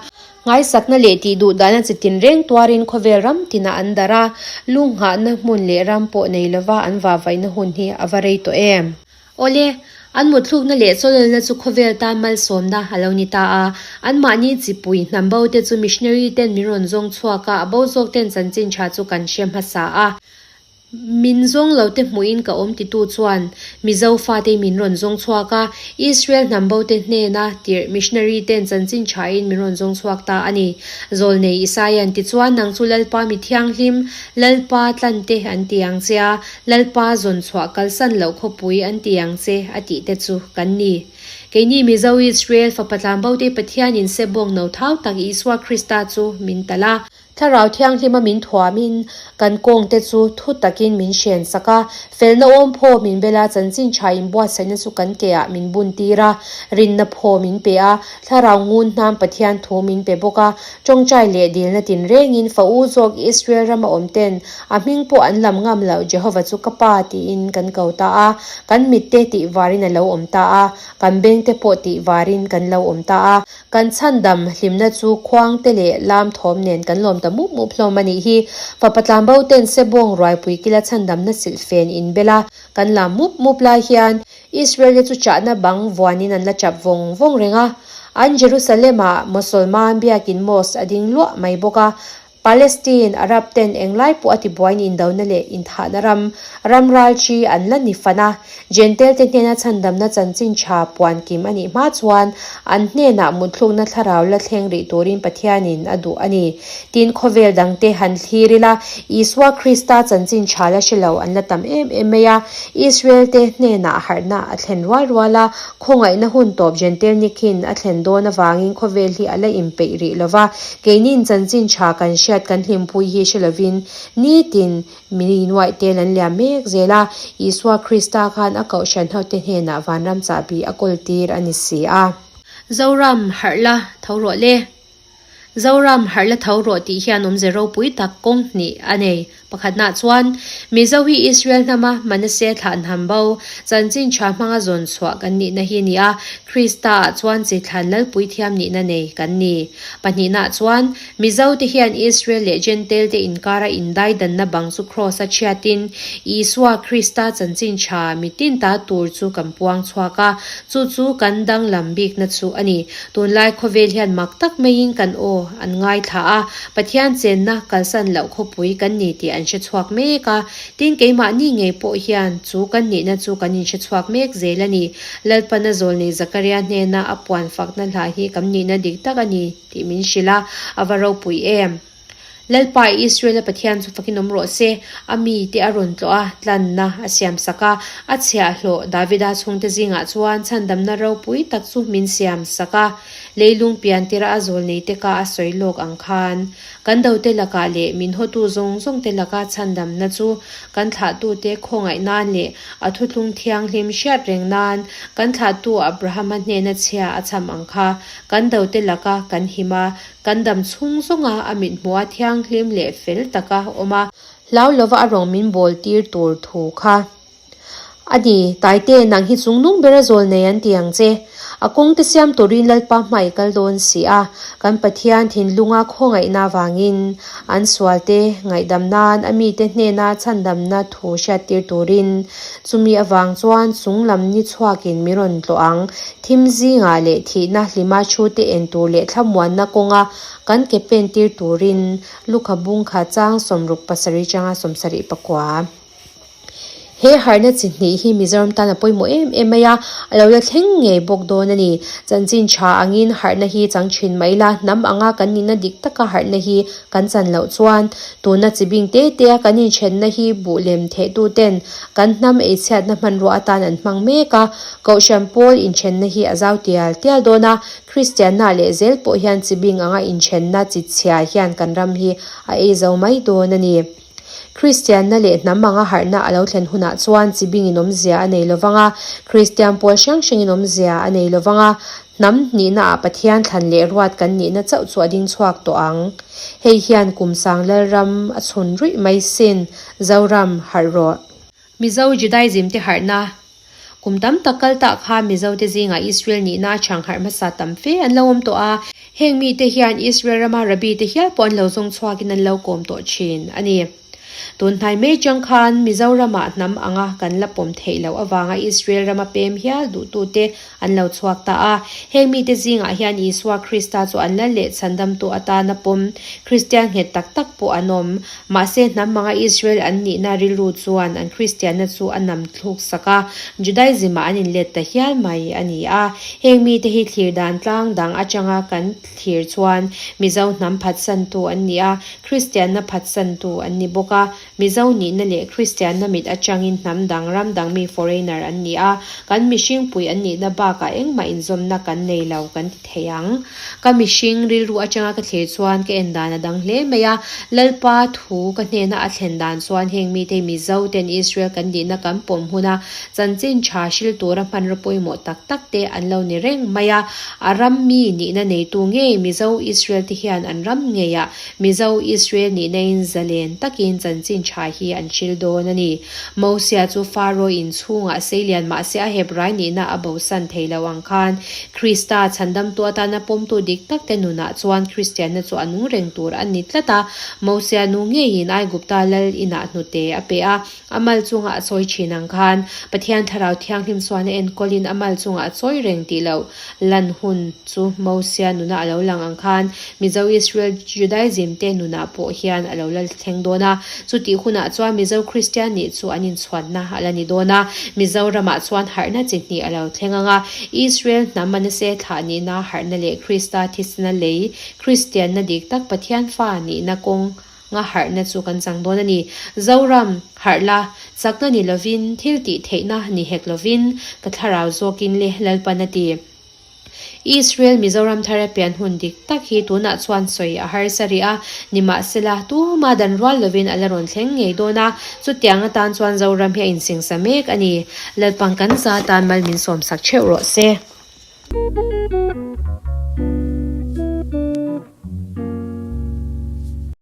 Ngaisakna leh tih duh dahna chi tinreng tuarin khawvel ram tinah an darh a, lunghahna hmun leh ram pawh nei lova an vahvaihna hun hi a va rei tawh em? Awle, an mutthlukna leh chawlawlna chu khawvel tan malsawmna a lo ni ta a. Anmahni chipui hnam bo te chu missionary ten min rawn zawng chhuak a, a bo zawk ten chanchin tha chu kan hre hmasa a. Min zawng lo te hmuhin ka awm titu chuan Mizo fate min rawn zawng chhuak a, Israel hnam bo te hnena tirh missionary ten chanchin thain min rawn zawng chhuak ta a ni. Zawlnei Isaia'n tichuan nang chu Lalpa mi thianghlim, Lalpa tlan te an ti ang che a, Lalpa zawn chhuah kalsan loh khawpui an ti ang che a tih te chu kan ni. Keini Mizo Israel fapa tlanbote Pathianin sebawng no thau tak Isua Krista chu min talh a. Thlarau Thianghlima min thuamin kan kawngte chu thu takin min hren sak a, felna awm phaw min bel a, chanchin tha inbuatsaihna chu kan keah min bun tir a, rinna phaw min pe a, Thlarau ngun hnam Pathian thu min pe bawk a, tawngtai leh dilna tinrengin fa u zawk Israel rama awm ten a hming pawh an lam ngam loh Jehova chu ka Pa tiin kan ko ta a, kan mitte tih varin a lo awm ta a, kan bengte pawh tih varin kan lo awm ta a. Kan chhandam hlimna chu khuang te leh lam thawm nen kan lawm ta mup mup hlawm a nih hi. Fapa tlanbo ten Sebawng ruaipui kila chhandamna silhfen in bel a, kan lam mup mup lai hian Israel te chu chahna bang vuanin an la chap vawng vawng reng a. An Jerusalem ah Mosolman biakin mosque a ding luah mai bawk a, Palestine, Arab ten englai pawh a tibuain indona leh inthahna ram, ram ral chi an la ni fan a. Jentail te hnena chhandamna chanchin tha puan kim a nih hma chuan an hnenah mutthlukna thlarau la thleng rih turin Pathianin a duh a ni. Tin, khawvel dangte han thlir ila, Isua Krista chanchin tha la hre lo an la tam em em mai a. Israel te hnenah harhna a thlen rual rual a, khawngaihna hun tawp Jentail nikhin a thlen dawn avangin khawvel hi a la inpeih rih lo va. Keinin chanchin tha kan hriat kan hlimpui hi hre lovin nitin mi nuaih tel an liam mek zel a, Isua Krista khan a kohhran hote hnenah vanram chahbi a kawl tir a ni si a. Zoram, harh la, tho rawh le. Zoram, harh la tho rawh tih hian awmze ropui tak kawng hnih a nei. Pakhatnah chuan, Mizo hi Israel hnama Manasseh thlah hnam bo, chanchin tha hmanga zawn chhuah kan nihna hi nia, Krista-ah chuan chi thlan lalpui thiam nihna nei kan ni. Pahnihnaah chuan, Mizo te hian Israel leh Jentail te inkara indaidanna bang chu Kraws-a chhiatin, Isua Krista chanchin tha mitin ta tur chu kan puang chhuak a, chu chu kan danglam bikna chu a ni. Tunlai khawvel hian mak tak maiin kan aw an ngaithla a, Pathian chenna kalsan loh khawpui kan ni tih an hre chhuak mek a. Tin, keimahni ngei pawh hian chu kan nihna chu kan inhre chhuak mek zel a ni. Lalpana zawlnei Zakaria hnena a puan fakna hla hi kan nihna dik tak a ni tih min hrilh a, a va ropui em! Lalpa Israel-a Pathian chu fakin awm rawh se, a mite a rawn tlawh a, tlanna a siam sak a, a chhiahhlawh Davida chhungte zingah chuan chhandamna ropui tak chu min siam sak a. Leilung pian tira a zawl neite ka a sawi lawk ang khan, kan dote lakah leh min hawtu zawng zawngte laka chhandamna chu kan thlahtute khawngaih nan leh a thuthlung thianghlim hriat reng nan kan thlahtu Abrahama hnena chhia a cham ang kha kan dote laka kan him a, kan dam chhung zawnga a mithmuha thianghlim leh fel taka awm a, hlau lova a rawng min bawl tir tur thu kha. A ni, Taite, nang hi chungnung bera zawl nei an ti ang che. A kawngte siam turin Lalpa hmai kal dawn si a, kan Pathian thinlunga khawngaihna avangin an sualte ngaihdam nan a mite hnena chhandamna thu hriattir turin chumi avang chuan chunglam ni chhuakin mi rawn tlawh ang. Thim zingah leh thihna hlima thute en tur leh thlamuanna kawnga kan ke pentir turin lukha bungkha chang 67 changa 79. He harhna chi hnih hi Mizoram tan a pawimawh em em mai a, a lo la thleng ngei bawk dawn a ni. Chanchin tha angin harhna hi chang thin mai la, hnam anga kan nihna dik taka harhna hi kan chan loh chuan tuna chi bing te te a kan inthenna hi buh lem thehtu ten kan hnam eichhiatna hmanrua atan an hmang mek a, Kohhran pawl inthenna hi a zau tial tial dawn a, Kristianna leh zel pawh hian chi bing anga inthenna chi chhia hian kan ram hi a ei zo mai dawn a ni. Kristianna leh hnam anga harhna a lo thlen hunah chuan chi bingin awmzia a nei lovang a, Kristian pawl hrang hrangin awmzia a nei lovang a, hnam hnihnaah Pathian thlan leh ruat kan nihna chauh chu a ding chhuak tawh ang. Hei hian kum sang Lalram a chhun ruih mai sin, Zoram, harh rawh. Mizo Judaism te harhna Kum tam tak kal tah khan Mizote zingah Israel nihna a chhang harh hmasa tam fe an lo awm tawh a, heng mite hian Israel rama Rabbi te hial pawh an lo zawng chhuakin an lo kawm tawh thin a ni. Tun hnai mai chang khan Mizoramah hnam anga kan la pawm theih loh avanga Israel rama pem hial duhtute an lo chhuak ta a. Heng mite zingah hian Isua Krista chu an la leh chhandamtu atana pawm Kristian nghet tak tak pawh an awm. Mahse hnam anga Israel an nihna rilru chuan an Kristianna chu a nam thluk sak a, Judaism-ah an inlet ta hial mai a ni a. Heng mite hi thlir dan tlang dang atanga kan thlir chuan Mizo hnam phatsantu an ni a, Kristianna phatsantu an ni bawk a. Mizo nihna leh Kristianna mit atangin hnam dang, ram dang mi foreigner an ni a, kan mihring pui an nihna bakah engmah inzawmna kan nei lo kan ti thei ang. Ka mihring rilru atanga ka thlir chuan ka en dan a dang hle mai a, Lalpa thu ka hnena a thlen dan chuan heng mite Mizo ten Israel kan nihna kan pawm huna chanchin tha hril tura hmanraw pawimawh tak tak te an lo ni reng mai a, a ram mi nihna neitu ngei Mizo Israel te hian an ram ngeiah Mizo Israel nihnain zalen takin chanchin tha hi an hril dawn a ni. Mosia chu Faro in chhungah seilian mahse a Hebrai nihna a bosan thei lo ang khan Krista chhandamtu atana pawmtu dik tak te nunah chuan Kristianna chu a nung reng tur a ni tlat a. Mosia nu ngeiin Aigupta lal inah hnute a pe a, a mal chungah a chawi thin ang khan Pathian Thlarau Thianghlim chuan a enkawlin a mal chungah a chawi reng tih loh Lan hun chu Mosia nuna a lo lang ang khan Mizo Israel Judaism te nunah pawh hian a lo la thleng dawn a. Chutih hunah chuan Mizo Kristian nih chu an inchhuanna a la ni dawn a. Mizo ramah chuan harhna chi hnih a lo thleng ang a. Israel hnam Manase thlah nihna harhna leh Krista thisna lei Kristianna dik tak Pathian fa nihna kawng Nga harhna chu kan chang dawn a ni. Zoram, harh la, chakna ni lovin, thil tih theihna ni hek lovin, ka thlarau zawkin le Lalpan a ti. Israel Mizoram thar a pian hun dik tak hi tunah chuan sawi a harsa rih a, nimahsela, tuma dan rual lovin a la rawn thleng ngei dawn a, chutiang atan chuan Zoram hi a insingsa mek a ni. Lalpan kan za tan mal min sawmsak theuh rawh se.